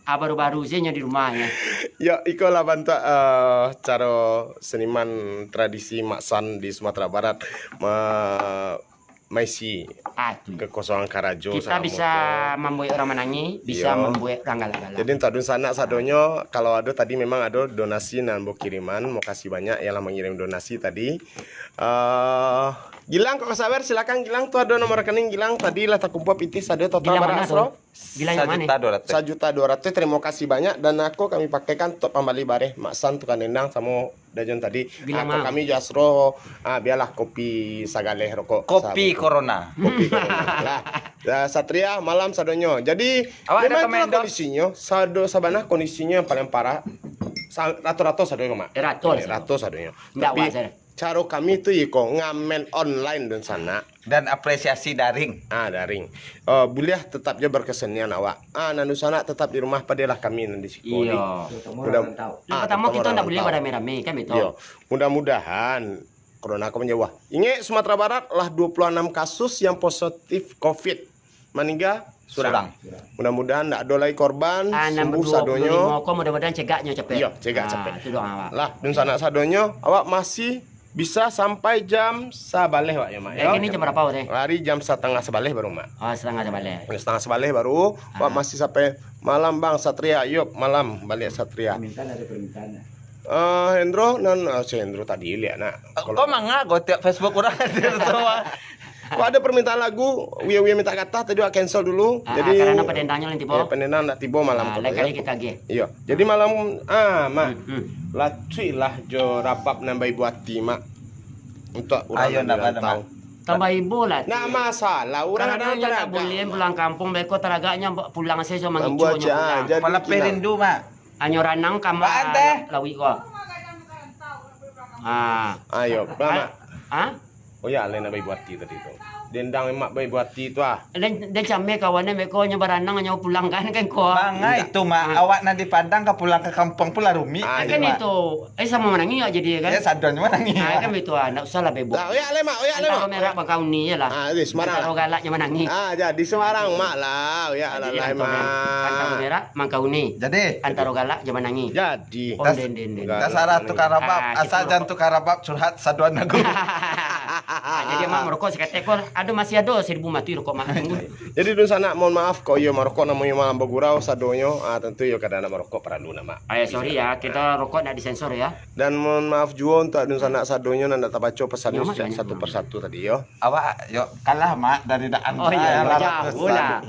ah, baru-baru se nyo di rumah nyo. Yo, ikolah bantuak, eh, caro seniman tradisi Mak San di Sumatera Barat ma-, maisi Ah, tu. Kekosongan karajo Kita selamo bisa tu. Mambuek urang manangih, bisa Iyo. Mambuek urang galak-galak. Jadi, untuak dunsanak sadonyo, kalau ado tadi memang ado donasi nan bokiriman, makasih banyak yang lah mangirim donasi tadi. Eh, Gilang, kok ka sabar, silakan Gilang, tu ado nomor rekening Gilang, tadi lah takumpul pitih sadonyo total Gilang bara mana tu? Asro? Gilang yang mana? Sajuta dua ratus. Sajuta dua ratus, terima kasih banyak. Dan ako kami pakaikan untuak pambali bareh Mak San tukang dendang samo Dajon tadi. Gilang Ah, kok mah. Kami jo Asro, ah, bialah kopi sagaleh rokok. Kopi Sabu. Corona. Kopi corona. Lah, ya, Satria, malam sadonyo. Jadi, Awak memang ada itulah komen, Dok? Kondisinyo, sado sabana kondisinyo yang paling parah. Sa-, rato-rato sadonyo, Mak. Eh, rato Eh, sadonyo. Rato sadonyo. Ndak Tapi, awak saja. Caro kami tu iko ngamen online dunsanak. Dan apresiasi daring. Ah, daring. Eh, buliah tetap jo berkesenian awak. Ah, nan dunsanak tetap di rumah, padelah kami nan di siko ni. Iyo. Terutama Mudah, orang rantau. Ah, Pertama terutama kita orang ndak buliah rantau. Barame-rame, kan betul? Iyo. Mudah-mudahan corona ko manjauah. Ingek, Sumatera Barat lah dua puluh anam kasus yang positif covid. Maningga surang. Surang. Mudah-mudahan ndak ado lai korban, Ah, nan sembuh dua puluh limo sadonyo. Ko mudah-mudahan cegaknyo capek. Iyo, cegak Ah, capek. Itu doa awak. Lah, dunsanak sadonyo, awak masih bisa sampai jam sabaleh, Wak, yo, Mak, Eh, yo. Kini jam berapa, Wak, teh? Hari jam satangah sabaleh baru, Mak. Oh, satangah sabaleh. Setengah sabaleh baru, Wak Ah. masih sampai malam, Bang Satria. Yup, malam baliak Satria. Permintaan ada permintaan, ya? Eh, Hendro, nan, eh, si Hendro tadi liek, nak. Kok manga kok tiap Facebook urang hadir semua? Kok ada permintaan lagu, Wia Wia minta kata tadi wak cancel dulu. Ah, Jadi, karena pendendangnyo lah tibo. Ya, pendendang ndak tibo malam Ah, tu, lain ya. Kali kita agih. Iyo. Jadi malam, ah, Mak. Hmm, hmm. Lacuik lah jo rabab nan baibo ati, Mak. Untuak urang Ayo, nan ndak di apa-apa, rantau. Mak. Tambah ibo lah, Ndak Ti. Masalah, urang Karena ada inyo ndak taragak, buliah Mak. Pulang kampuang, beko taragaknyo pulang sajo Mambuat mangicuanyo cak, ah, pulang. Jadi Malapeh kilang. Rindu, Mak. Anyo ranang ka Mak, Mak Anteh. Lawik ko. Ah. Ayo, Mak. Ha? Oh ya, lain nak baibo ati tadi tu. Dendang mak baibo ati tu ah. Dan, dan cameh kawan beko nyo baranang nyo pulang kan, kan ko. Manga Indak. Itu, Mak. Ah. Awak nan di Padang ka pulang ka kampuang pulang rumik Ah, jadi, kan Mak. Itu. Eh, samo manangih awak jadi kan? Ya, sadonyo manangih. Ah, kan begitu ah. Ndak usah lah baibo. Lah, oyak leh, Mak, oyak leh, Antaro Mak. Merah Oyak. Mangkauni je lah. Ah, di Semarang. Antaro galak je manangih. Ah, jadi di Semarang, Mak lah. Oyak Jadi, lah lai, antaro, Mak. Antaro merah Mangkauni. Jadi. Antaro galak je manangih. Jadi. Oh, Das-, den, den, den. Galak dasar manangih. Tukang rabab. Ah, Asal gitu. Jan tukang rabab curhat saduan lagu. Ah, jadi Mak marokok saketek ko, ado, masih ado saribu mati rokok Mak. Tunggu. Jadi dunsanak, mohon maaf, kok iyo marokok namonyo malam bagurau sadonyo, ah, tantu iyo kada nak marokok paralu nak, Mak. Ah, ya, sorry ya, kita rokok nak disensor ya. Dan mohon maaf juo untuak dunsanak sadonyo nan ndak tabaco pasannyo satu persatu tadi yo. Awak yo kalah, Mak, dari Daan. Oh, iya, lah, jauh lah.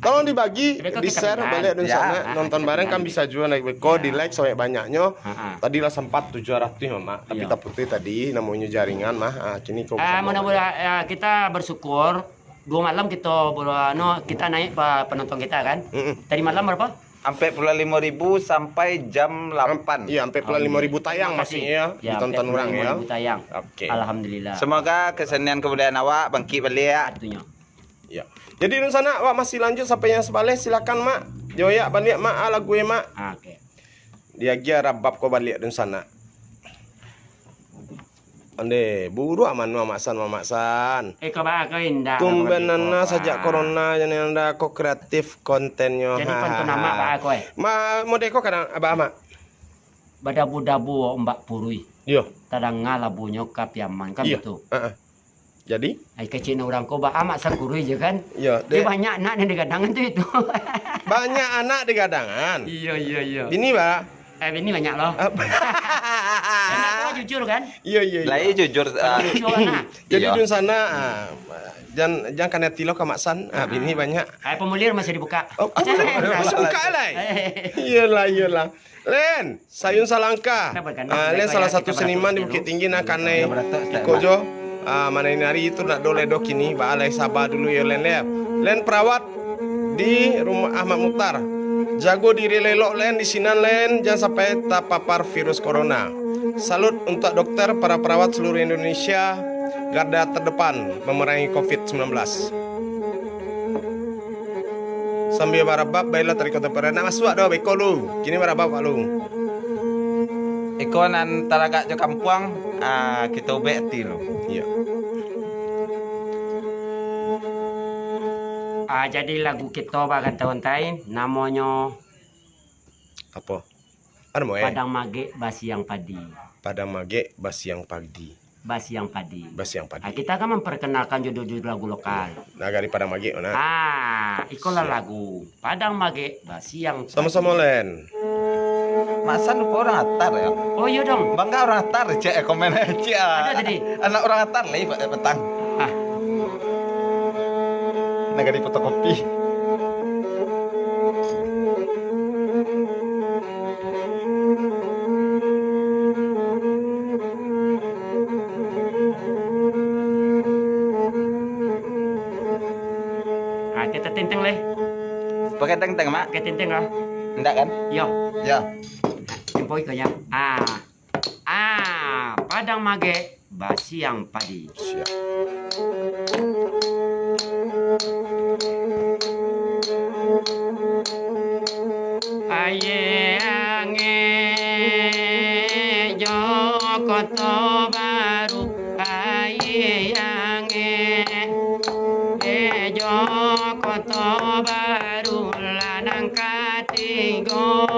Tolong dibagi, di-share baliak dunsanak. Nonton bareng kan bisa juo naik beko, di-like sabanyak-banyaknyo. Tadi lah sempat tujuh ratus, Mak, tapi taputuih tadi, namonyo jaringan, Mah. Ah, kini ko mudah-mudahan, ah, kita bersyukur, dua malam kita, anu, kita naik pa-, penonton kita kan. Tadi malam berapa? Ampek puluah limo ribu sampai jam lapan. Iya, ampek puluah limo ribu tayang. Terima kasih. Maksudnya, ya, ditonton urang, ya. Ampek puluah limo ribu tayang. Oke. Alhamdulillah. Semoga kesenian kebudayaan awak bangkit baliak. Tentunya. Ya. Jadi, dunsanak, awak masih lanjut sampai yang sabaleh, silakan, Mak. Joyak baliak, Mak, ah, lagu, eh, Mak. Ah, oke. Diagiah rabab ko baliak, dunsanak. Ande, buruak mano Amak San, Amak San. Eh, ko baa ko indak. Tumben ko, ana sajak corona, jadi anda ko kreatif kontennyo. Jadi pantun Amak baa ko, eh? Ma, model ko kadang, Abah Amak. Badabu-dabu ombak puruih. Iyo. Tadanga labunyo ka Piaman, kan betul? Heeh. Jadi? Ai, kecil urang ko baa Amak San kuruih je, kan? Iyo, dia dek banyak anak nan digadangan tu itu. Banyak anak digadangan? Iyo, iyo, iyo. Bini, Bah? Eh, bini banyak lo. Ap- Anak ko jujur, kan? Iyo, iyo, iyo. Lai jujur, ah. Jujur, nah. Jadi, iyo. Dunsanak, ah, jan, jan kanai ati lo ka Mak San, ah, bini banyak. Ai, formulir masih dibuka. Oh, masih buka lai? Iyolah, iyolah. Len, Sayun Salangka. Ah, Len salah satu seniman di Bukittinggi nan kanai iko jo. Ah, manari-nari tu ndak doleh doh kini, baa lai saba dulu yo Len, Len. Len perawat di Rumah Ahmad Mutar. Jago diri elok Len di sinan Len, jan sampai tapapar virus corona. Salut untuak dokter, para perawat seluruh Indonesia, garda terdepan memerangi covid sembilan belas. Sambia barabab, bailah tadi kota Padang. Nak masuak dah, beko lu. Kini barabab, Pak, lu. Iko nan taragak jo kampuang, ah, kito ubek ati lu. Iyo. Ah, jadi lagu kito baganti-ganti, namonyo Apo? Anu, eh? Padang Magek Basiang Padi. Padang Magek Basiang Padi. Basiang Padi. Basiang Padi. Ah, kita kan memperkenalkan judul-judul lagu lokal. Nah, dari Padang Magek, mana? Ah, ikolah lagu Padang Magek Basiang Padi. Sama-sama, Len. Mak San rupo urang Atar, ya? Oh, iyo dong. Bangga urang Atar, cek, eh, komen, cek, ah. Ada tadi. Anak urang Atar lai, Pak, eh, petang. Ah. Nagari fotokopi. Ah, kita tenteng leh. Pakai tenteng, Mak? Pakai tenteng lah. Ndak kan? Yo. Yo. Tempo ikonya. Ah. Ah, Padang Magek Basiang Padi. Siap. Aye ange jo Koto Baru, aye ange jo Koto Baru, lah nan katigo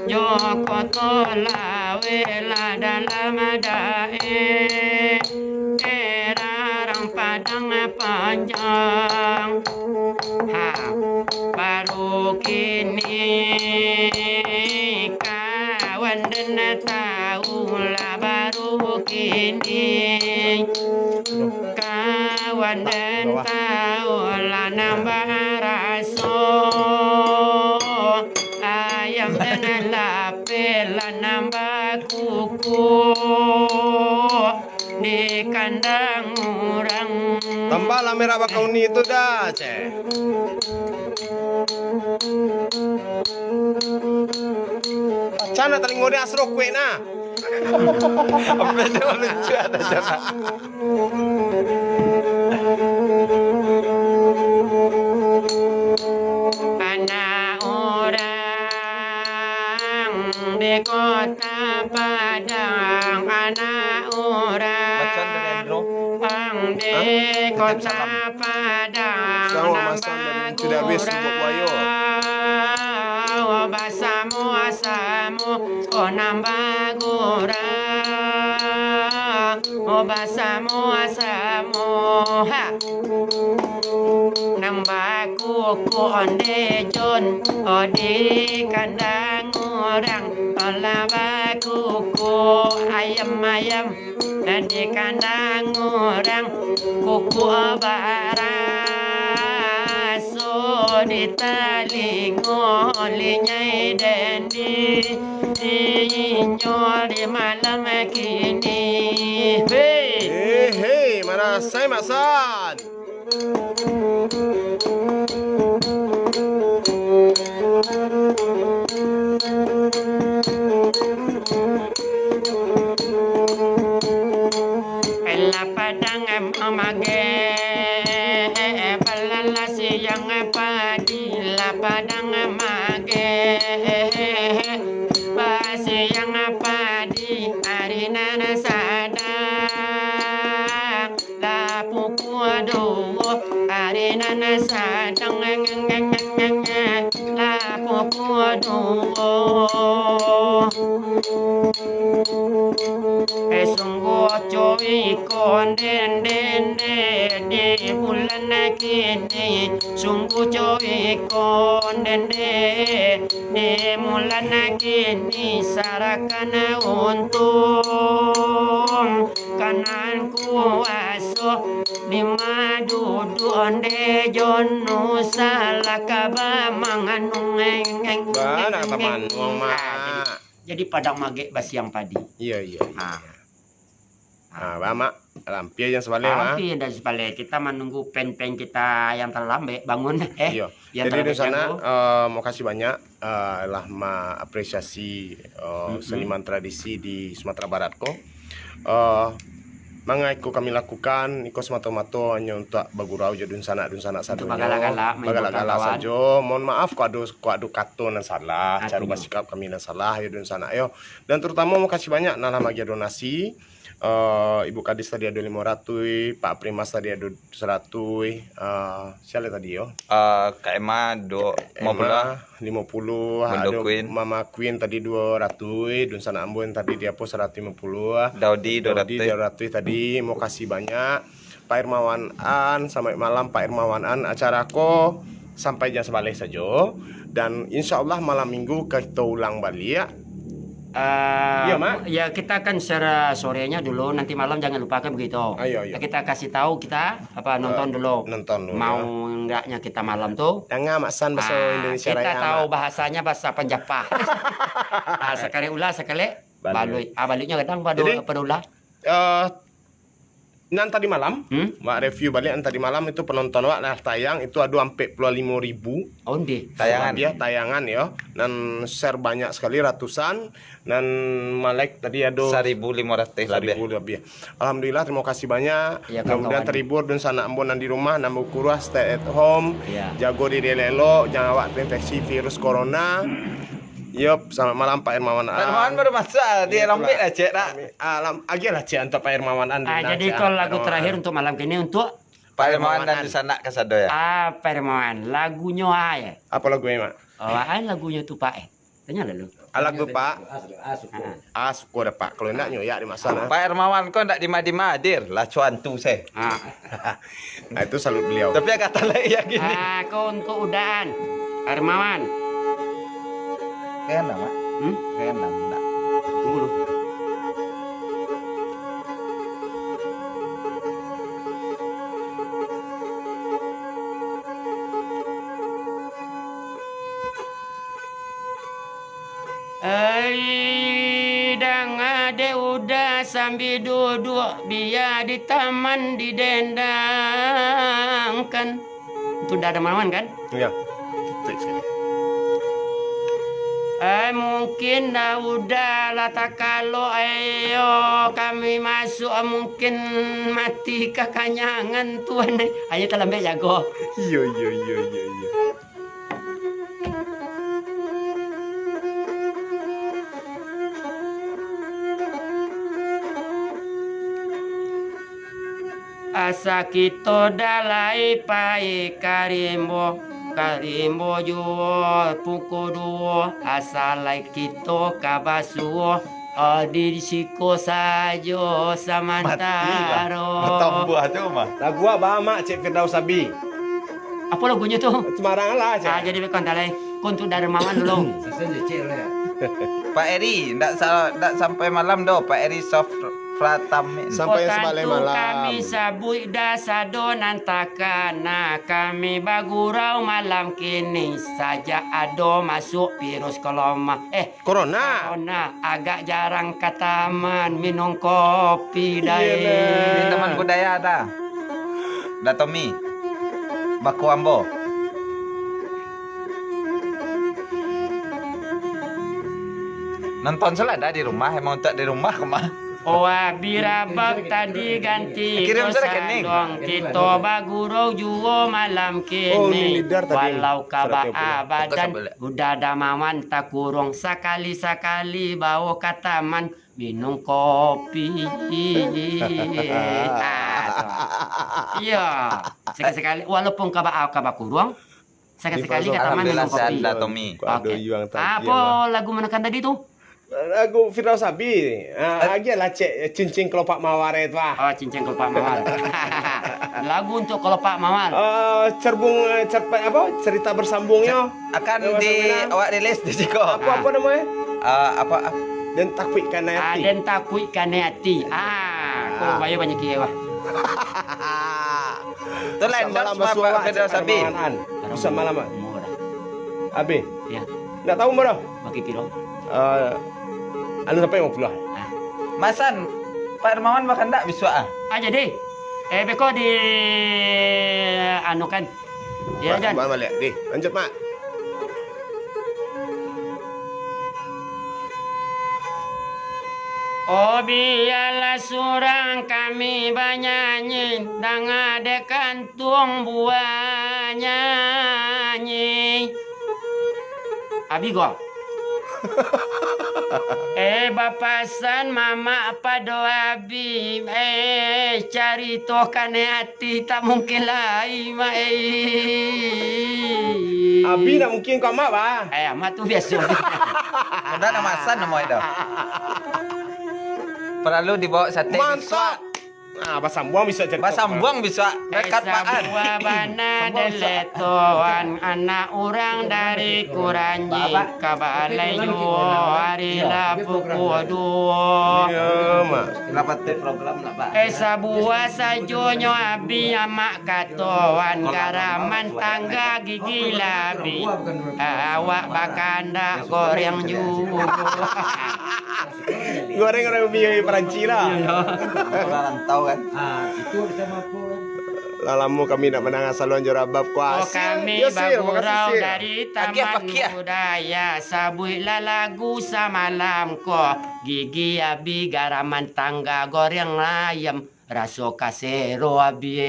jo Koto Laweh, lah dalam daerah Padang Panjang. Ha, baru kini kawan den tahu lah, baru kini kawan den tahu lah, nan baraso ayam den lapeh lah, nan bakukuak di kandang urang. Tambahlah merah bakauni tu dah, ceh. Pacah nak talingo dia asro kuek nah. Apa itu lucu ada jalan. Anak urang di Kota Padang, anak urang di Kota Padang, nan bagurau basamo-samo, oh, nan bagurau. Basamo-samo, ha. Nan bakukuak onde jon, oh, di kandang urang. Alah bakukuak ayam-ayam, nan di kandang urang. Kukuak baraso di talingo linyai den di Inyo di malam kini. Hei. Hei, hei, marasai Mak San. Lah padang mamageh, balala siang padi, lah padang mageh. Basiang padi ari nan sadang, lah pukua duo ari nan sadang, lah pukua duo. Eh, sungguh cuik kon dendende di bulan kini, sungguh cuik kon dende. Di mulan kini sarakan untuang, kanan kuaso di madudu onde jon usah lah ka bamanganung. Ba, nak ka manuang, Mak. Ah, jadi, jadi padang magek basiang padi. Iya, iya, iya. Ah. Ah, ba, Mak. Ampia jan sabaleh, Mak. Ampia jan sabaleh. Kita manunggu pen-pen kita yang talambek bangun, eh, iya, yang talambek jago. Jadi, di sana, eh, makasih banyak, eh, lah maapresiasi, eh, seniman tradisi di Sumatera Barat ko. Eh, manga iko kami lakukan, iko semato-mato hanyo untuak bagurau jo dunsanak-dunsanak sadonyo. Untuak bagalak-galak, maimbau kawan. Bagalak-galak sajo. Mohon maaf kok ado, kok ado kato nan salah, caro basikap kami nan salah, yo dunsanak, yo. Dan terutamo makasih banyak nan lah maagiah donasi. Eh, Ibu Kadis tadi ado limo ratuih, Pak Primas tadi ado saratuih, eh, sia lai tadi yo? Eh, Kak Emma ado limo puluah. Emma, limo puluah, Bunda ado Queen. Mama Queen tadi duo ratuih, dunsanak ambo nan tadi di apo saratuih limo puluah. Daudi, Daudi duo ratuih. Duo ratuih tadi, makasih banyak. Pak Hermawan An, selamat malam Pak Hermawan An. Acara ko sampai jan sabaleh sajo. Dan insya Allah malam minggu kito ulang baliak. Eh, iya, Mak? Ya, kita akan secara sorenya dulu, nanti malam jangan lupakan begitu. Ah, iya, iya. Kita kasih tahu, kita, apa, nonton dulu. Eh, nonton dulu, ya. Mau enggaknya kita malam tu? Jangan, Mak San, bahasa Indonesia raya, Mak. Ah, kita tahu bahasanya bahasa Panjapah. Ah, sakali ulah, sakali baluik. Baluik. Ah, baluiknya kadang pada, jadi, pada ulah. Eh, Nan tadi malam, hmm? Wak review baliak, nan tadi malam itu penonton wak lah tayang itu ado ampek puluah limo ribu. Onde. Tayangan. Labiah tayangan yo. Nan share banyak sekali, ratusan. Nan ma-like tadi ado saribu limo ratuih labiah. Saribu labiah. Alhamdulillah, terima kasih banyak. Ya, mudah-mudahan kawan-kawan terhibur dunsanak ambo nan di rumah, nan bakuruah, stay at home. Ya. Jago diri elok-elok, jangan awak terinfeksi virus corona. Yup, selamat malam Pak Hermawan. Pak Hermawan baru masuk, ah, dia lambek lah, cek, nak. Ah, lam-, agiah lah, cek, untuk Pak Hermawan An. Ah, jadi, kalau lagu terakhir untuk malam kini untuk Pak Hermawan dan dunsanak kasado, ya. Ah, Pak Hermawan, lagunyo ai. Apa lagunyo, Mak? Oh, ai lagunyo tu, Pak, eh. Tanya lalu. Ah, lagu, Pak. Ah, suko dah, Pak. Kalau indak nyo, ya, di masa, nah. Pak Hermawan ko ndak dima-dima hadir, lah cuan tu se. Ah. Nah, itu salut beliau. Tapi agak talek ya gini. Ah, ko untuk udahan. Pak Hermawan. Kena, Mak. Hmm? Kena, ndak. Tunggu dulu. Ai, dang ade udah sambi duduak, bia di taman didendangkan. Itu udah ada manuan, kan? Iya. Trik sekali. Ai, mungkin dah udah lah takalo, ayo kami masuk, mungkin mati kakanyangan, Tuan. Ayo talambek jago. Iya, iya, iya, iya, iya. Asa kito dah lai pai ka rimbo, ka rimbo juo pukua duo, asa lai kito ka basuo. Oh, di siko sajo samantaro. Mati lah. Batambuah tu mah. Lagu apo, Mak, Cik Firdaus Abi? Apo lagunyo tu? Sembarang lah, Cik. Ah, jadi beko antah lai. Ko untuak Darmawan dulu. Pak Eri, ndak sa-, ndak sampai malam doh, Pak Eri Sof-, Pratama. Sampai. Oh, sabalai tantu malam. Kami sabuik dah sado nan takana, kami bagurau malam kini, sajak ado masuk virus koloma. Eh, Corona. Corona, agak jarang ka taman minum kopi, dai. Iyolah. Di Taman Budaya ada. Da Tommy. Bako ambo. Nonton salah dah di rumah, emang untuak di rumah ko mah. Oh, Abi Rabab tadi ganti. Kirim jo surat rekening. Salon, kito bagurau juo malam kini. Oh, ini leader tadi. Walau ka baa badan, Udah Darmawan takurung, sakali-sakali bao ka taman minum kopi. Ah, tu. Iyo, sakali-sakali, walaupun ka ba-, ka bakurung, sakali-sakali ka taman minum kopi. Alhamdulillah, sehat dah, Tommy. Oke. Apo lagu manakan tadi tu? Lagu Firdaus Abi. Ah, agiahlah, Cek, Cincin Kelopak Mawar itu, ah. Oh, Cincin Kelopak Mawar. Lagu untuk kelopak mawar. Ah, cerbung, eh, cerpen apa? Cerita bersambungnya. Akan di awak rilis di siko. Apa, apa namanya? Ah, apa, ah? Den takuik kanai ati. Ah, den takuik kanai ati. Ah, ko bayo banyak kiye, wah. Tu lah endorse malam basuah, Pak Firdaus Abi. Bisa malam, Pak. Abi. Ya. Ndak tahu, Bro. Bagi kilo. Eh, anu sampai lima puluh. Ah. Masan, Pak Darmawan bakandak bisuak, ah. Ah, jadi. Eh, beko di, anu kan. Ya, Jan. Baliak. Deh, lanjut, Mak. Oh, bialah surang kami banyanyi, danga dek kantuang buanyanyi. Abi ko. Eh, bapasan mamak pado Abi, eh, carito kanai ati tak mungkin lai, Mak, eh. Abi nak mungkin ko amak, bah. Eh, amak tu biaso. Udah nak masan namo itu. Paralu dibawa sate. Mantap. Ah, basambuang bisuak cakap. Basambuang bisuak. Eh, dekat Pak An. Sabua bana dek letoan, anak urang dari Kuranji ka balai juo ari lah pukua duo. Iyo, Mak. Lapati program lah, Pak. Eh, sabua sajonyo Abi amak katoan, garaman tangga gigi labi. Awak bakandak goreng juo. Goreng urang ubi Perancis lah. Iyo, iyo. Urang rantau kan. Ah, itu bisa mampu kan. Lah lamo kami ndak mandanga saluan jo Rabab ko. Oh, Asil, kami yo, Sil, makasih, bagurau Sil. Dari Taman Budaya, sabuiklah lagu samalam ko. Gigi Abi garaman tangga goreng ayam. Raso kasero Abi.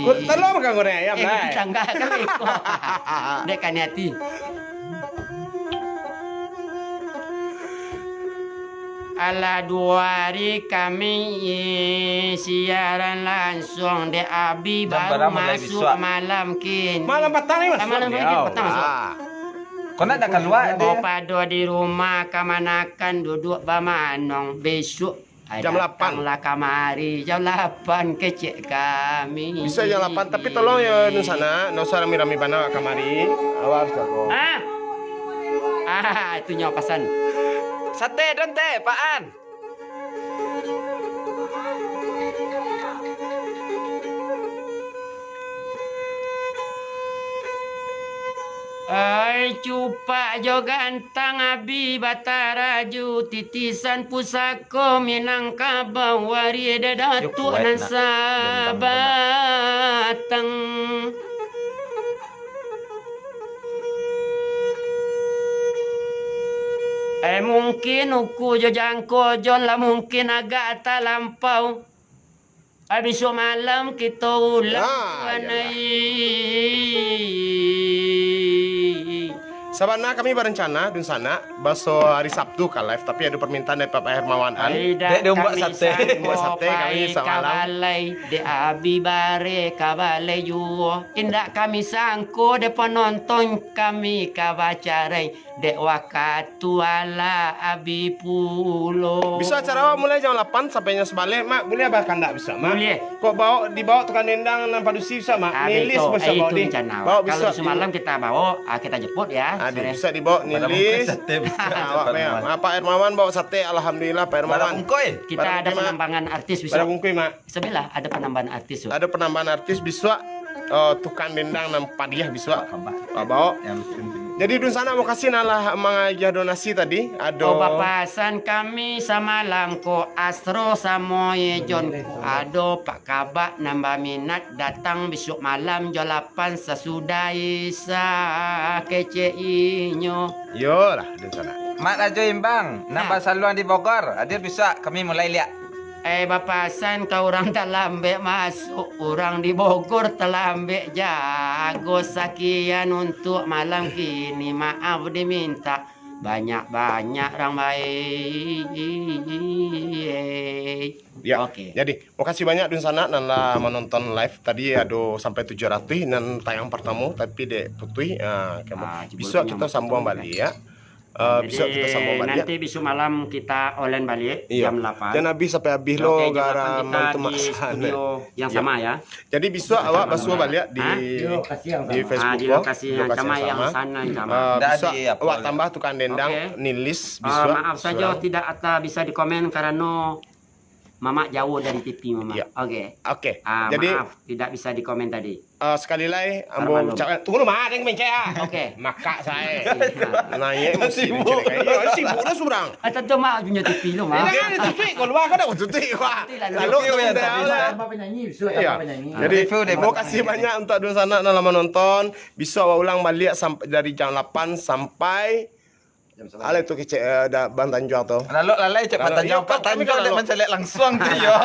Ko-, tolong makan goreng ayam, eh, lah, eh. Tangga kan iko. Dek kanai ati. Alah, duo ari kami siaran langsung, dek Abi baru masuk malam kini. Malam patang ni masuk. Ah, malam patang masuk. Ah. Ko ndak kalua deh. Ko pado di rumah kamanakan duduak bamanong. Besok Jam lapan. Datanglah kamari jam lapan kecek kami. Bisa jam lapan, tapi tolong yo, Nusana, ndak usah rami-rami bana kamari. Awak harus jago. Ah. Ah, itu nyo pasan. Sate donte, Pak An. Ai, cupak jo gantang Abi bataraju, titisan pusako Minangkabau, ari dek Datuak nan sabatang. Ai, mungkin uku jo jangko Jon lah mungkin agak talampau. Ai, bisuak malam kito ulang, ah, tuan, iyolah. Ai. Sabana kami barencana, dunsanak, baso hari Sabtu ka live, tapi ado permintaan dari Pak Hermawan An. Ai, dak, dek diumbuak kami sate. Sangko diumbuak sate kami pai ka samalam. Balai, dek abi bare ka balai juo. Indak kami sangko, dek penonton kami ka bacarai. Dek wakatu alah abi pulo. Bisuak acara awak mulai jam lapan sampai jam sabaleh, Mak. Buliah bakandak bisuak, Mak? Buliah. Kok baok, dibaok tukang dendang nan padusi bisuak, Mak? Ah, nilis betul. Bisuak. Eh, baok itu di. Rencana awak. Baok bisuak. Kalau sumalam kita baok, ah, kita jemput ya. Ah, sore. Bisuak dibaok nilis. Bungkus sate bisuak. Ah, awak, Pak Hermawan. Ah, Pak Hermawan baok sate, alhamdulillah, Pak Hermawan. Bungkus. Kita ada, Mak, penambangan artis bisuak. Bungkus, Mak. Sebelah ada penambahan artis tu. Ada penambahan artis bisuak, eh, tukang dendang nan padiah bisuak. Pak Kabak. Pak Baok. Yang penting. Jadi, dunsanak, makasih nan lah mangagiah donasi tadi. Ado. Oh, bapasan kami samalam ko Astro samo Ejon ko. Ado Pak Kabak nan baminat datang bisuak malam jam lapan sasudah Isa kecek inyo. Iyolah, dunsanak. Mak Rajo Imbang, nan basaluang di Bogor, hadir bisuak, kami mulai liak. Eh, bapasan ka urang talambek masuak, urang di Bogor talambek jago. Sakian untuk malam kini, maaf diminta banyak-banyak, rang baik. Ya, oke. Jadi, makasih banyak dunsanak nan lah manonton live. Tadi ado sampai tujuh ratus nan tayang partamo, tapi dek putuih, ah, kama-, ah, bisuak kita sambuang baliak. Eh, jadi, bisuak kita sambung baliak. Nanti bisuak malam kita online baliak. Iya. Jam lapan. Jan abih sampai abih lo. Oke, jam lapan gara kita mantu di maksan studio yang sama ya. Jadi bisuak awak basuo baliak di, di Facebook, di lokasi yang sama, yang sana yang sama. Eh, bisuak awak tambah tukang dendang, oke. Nilis, eh, bisuak maaf saja tidak ata bisa dikomen karena Mamak jauh dari T V, Mamak. Iya. Oke. Oke. Ah, jadi, maaf, tidak bisa dikomen tadi. Eh, sekali lai, ambo ucapkan, tunggu dulu, Mak, deng mencet, ah. Oke. Makak sae. Naiak emosi sibuk. Mencet. Iyo, sibuk dah surang. Ah, tentu Mak punyo T V lu, Mak. Ini kan tutup, kalau Mak kan dah tutup, Mak. Lalu, tambah penyanyi, bisuak tambah penyanyi. Jadi, terima kasih banyak untuk dunsanak nan lah manonton. Bisuak awak ulang baliak samp-, dari jam lapan sampai Alah tu kecek, eh, da-, Bang Tanjuang tu. Lalu lalai cek Bang Tanjuang, Bang Tanjuang dek mancaliak langsuang tu, yo.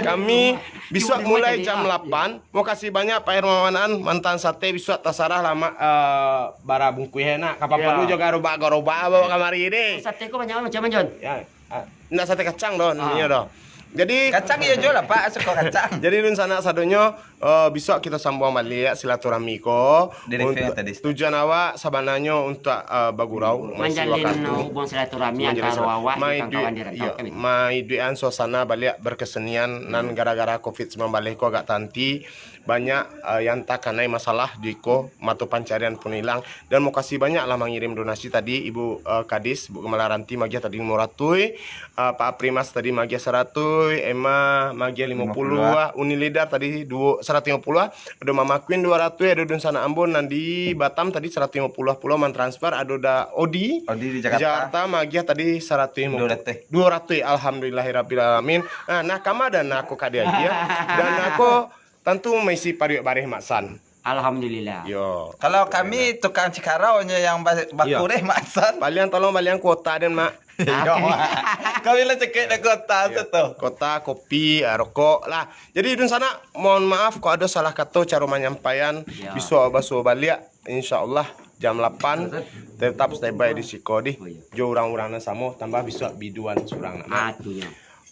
Kami bisuak mulai jam lapan. Makasih banyak Pak Hermawan An, mantan sate bisuak tasarah lah, Mak, eh, bara bungkuih enak. Kapan perlu jo garobak-garobak bawa kamari deh. Sate ko banyak macam, Jon? Ya. Ah, ndak sate kacang doh, inyo doh. Jadi, kacang iyo juo lah, Pak, suko kacang. Jadi, dunsanak sadonyo, eh, bisuak kito sambuang baliak silaturahmi ko. Tujuan awak sabananyo untuak, eh, bagurau, maisi wakatu. Manjalin hubungan silaturahmi antaro awak jo kawan-kawan di rantau. Iyo, maiduikan suasana baliak berkesenian nan gara-gara covid sembilan belas ko agak tanti. Banyak, eh, yang takanai masalah di iko, mato pancarian pun ilang. Dan makasih banyak lah mangirim donasi tadi, Ibu, eh, Kadis, Bu Gemala Ranti magiah tadi limo ratuih, eh, Pak Aprimas tadi magiah saratuih, Emma magiah limo puluah, Uni Lidar tadi duo, saratuih limo puluah, ado Mama Queen duo ratuih, ado dunsanak ambo nan di Batam tadi saratuih limo puluah pulo mantransfer, ado da Odi, Odi di Jakarta. Jakarta magiah tadi saratuih limo puluah. Duo ratuih. Duo ratuih, alhamdulillahirabbil alamin. Nah, nah, kama dan aku ka diagiah. Dan aku Tantu maisi paruik bareh Mak San. Alhamdulillah. Yo. Kalau kami tukang Cikarau nyo yang ba-, bakureh Mak San. Balian, tolong balian kuota den, Mak. Yo, Mak. Kami lah cekek dah kuota tu. Kuota, kopi, ah, rokok lah. Jadi, dunsanak, mohon maaf kok ado salah kato caro manyampaian. Bisuak basuo baliak, insyaallah jam lapan tetap standby di siko dih. Jo urang-urang nan samo, tambah bisuak biduan surang nak, Mak. Ah, tu nyo.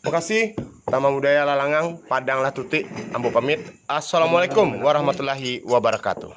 Makasih, Taman Budaya Lalangang, Padang lah tutuik, ambo pamit. Assalamualaikum warahmatullahi wabarakatuh.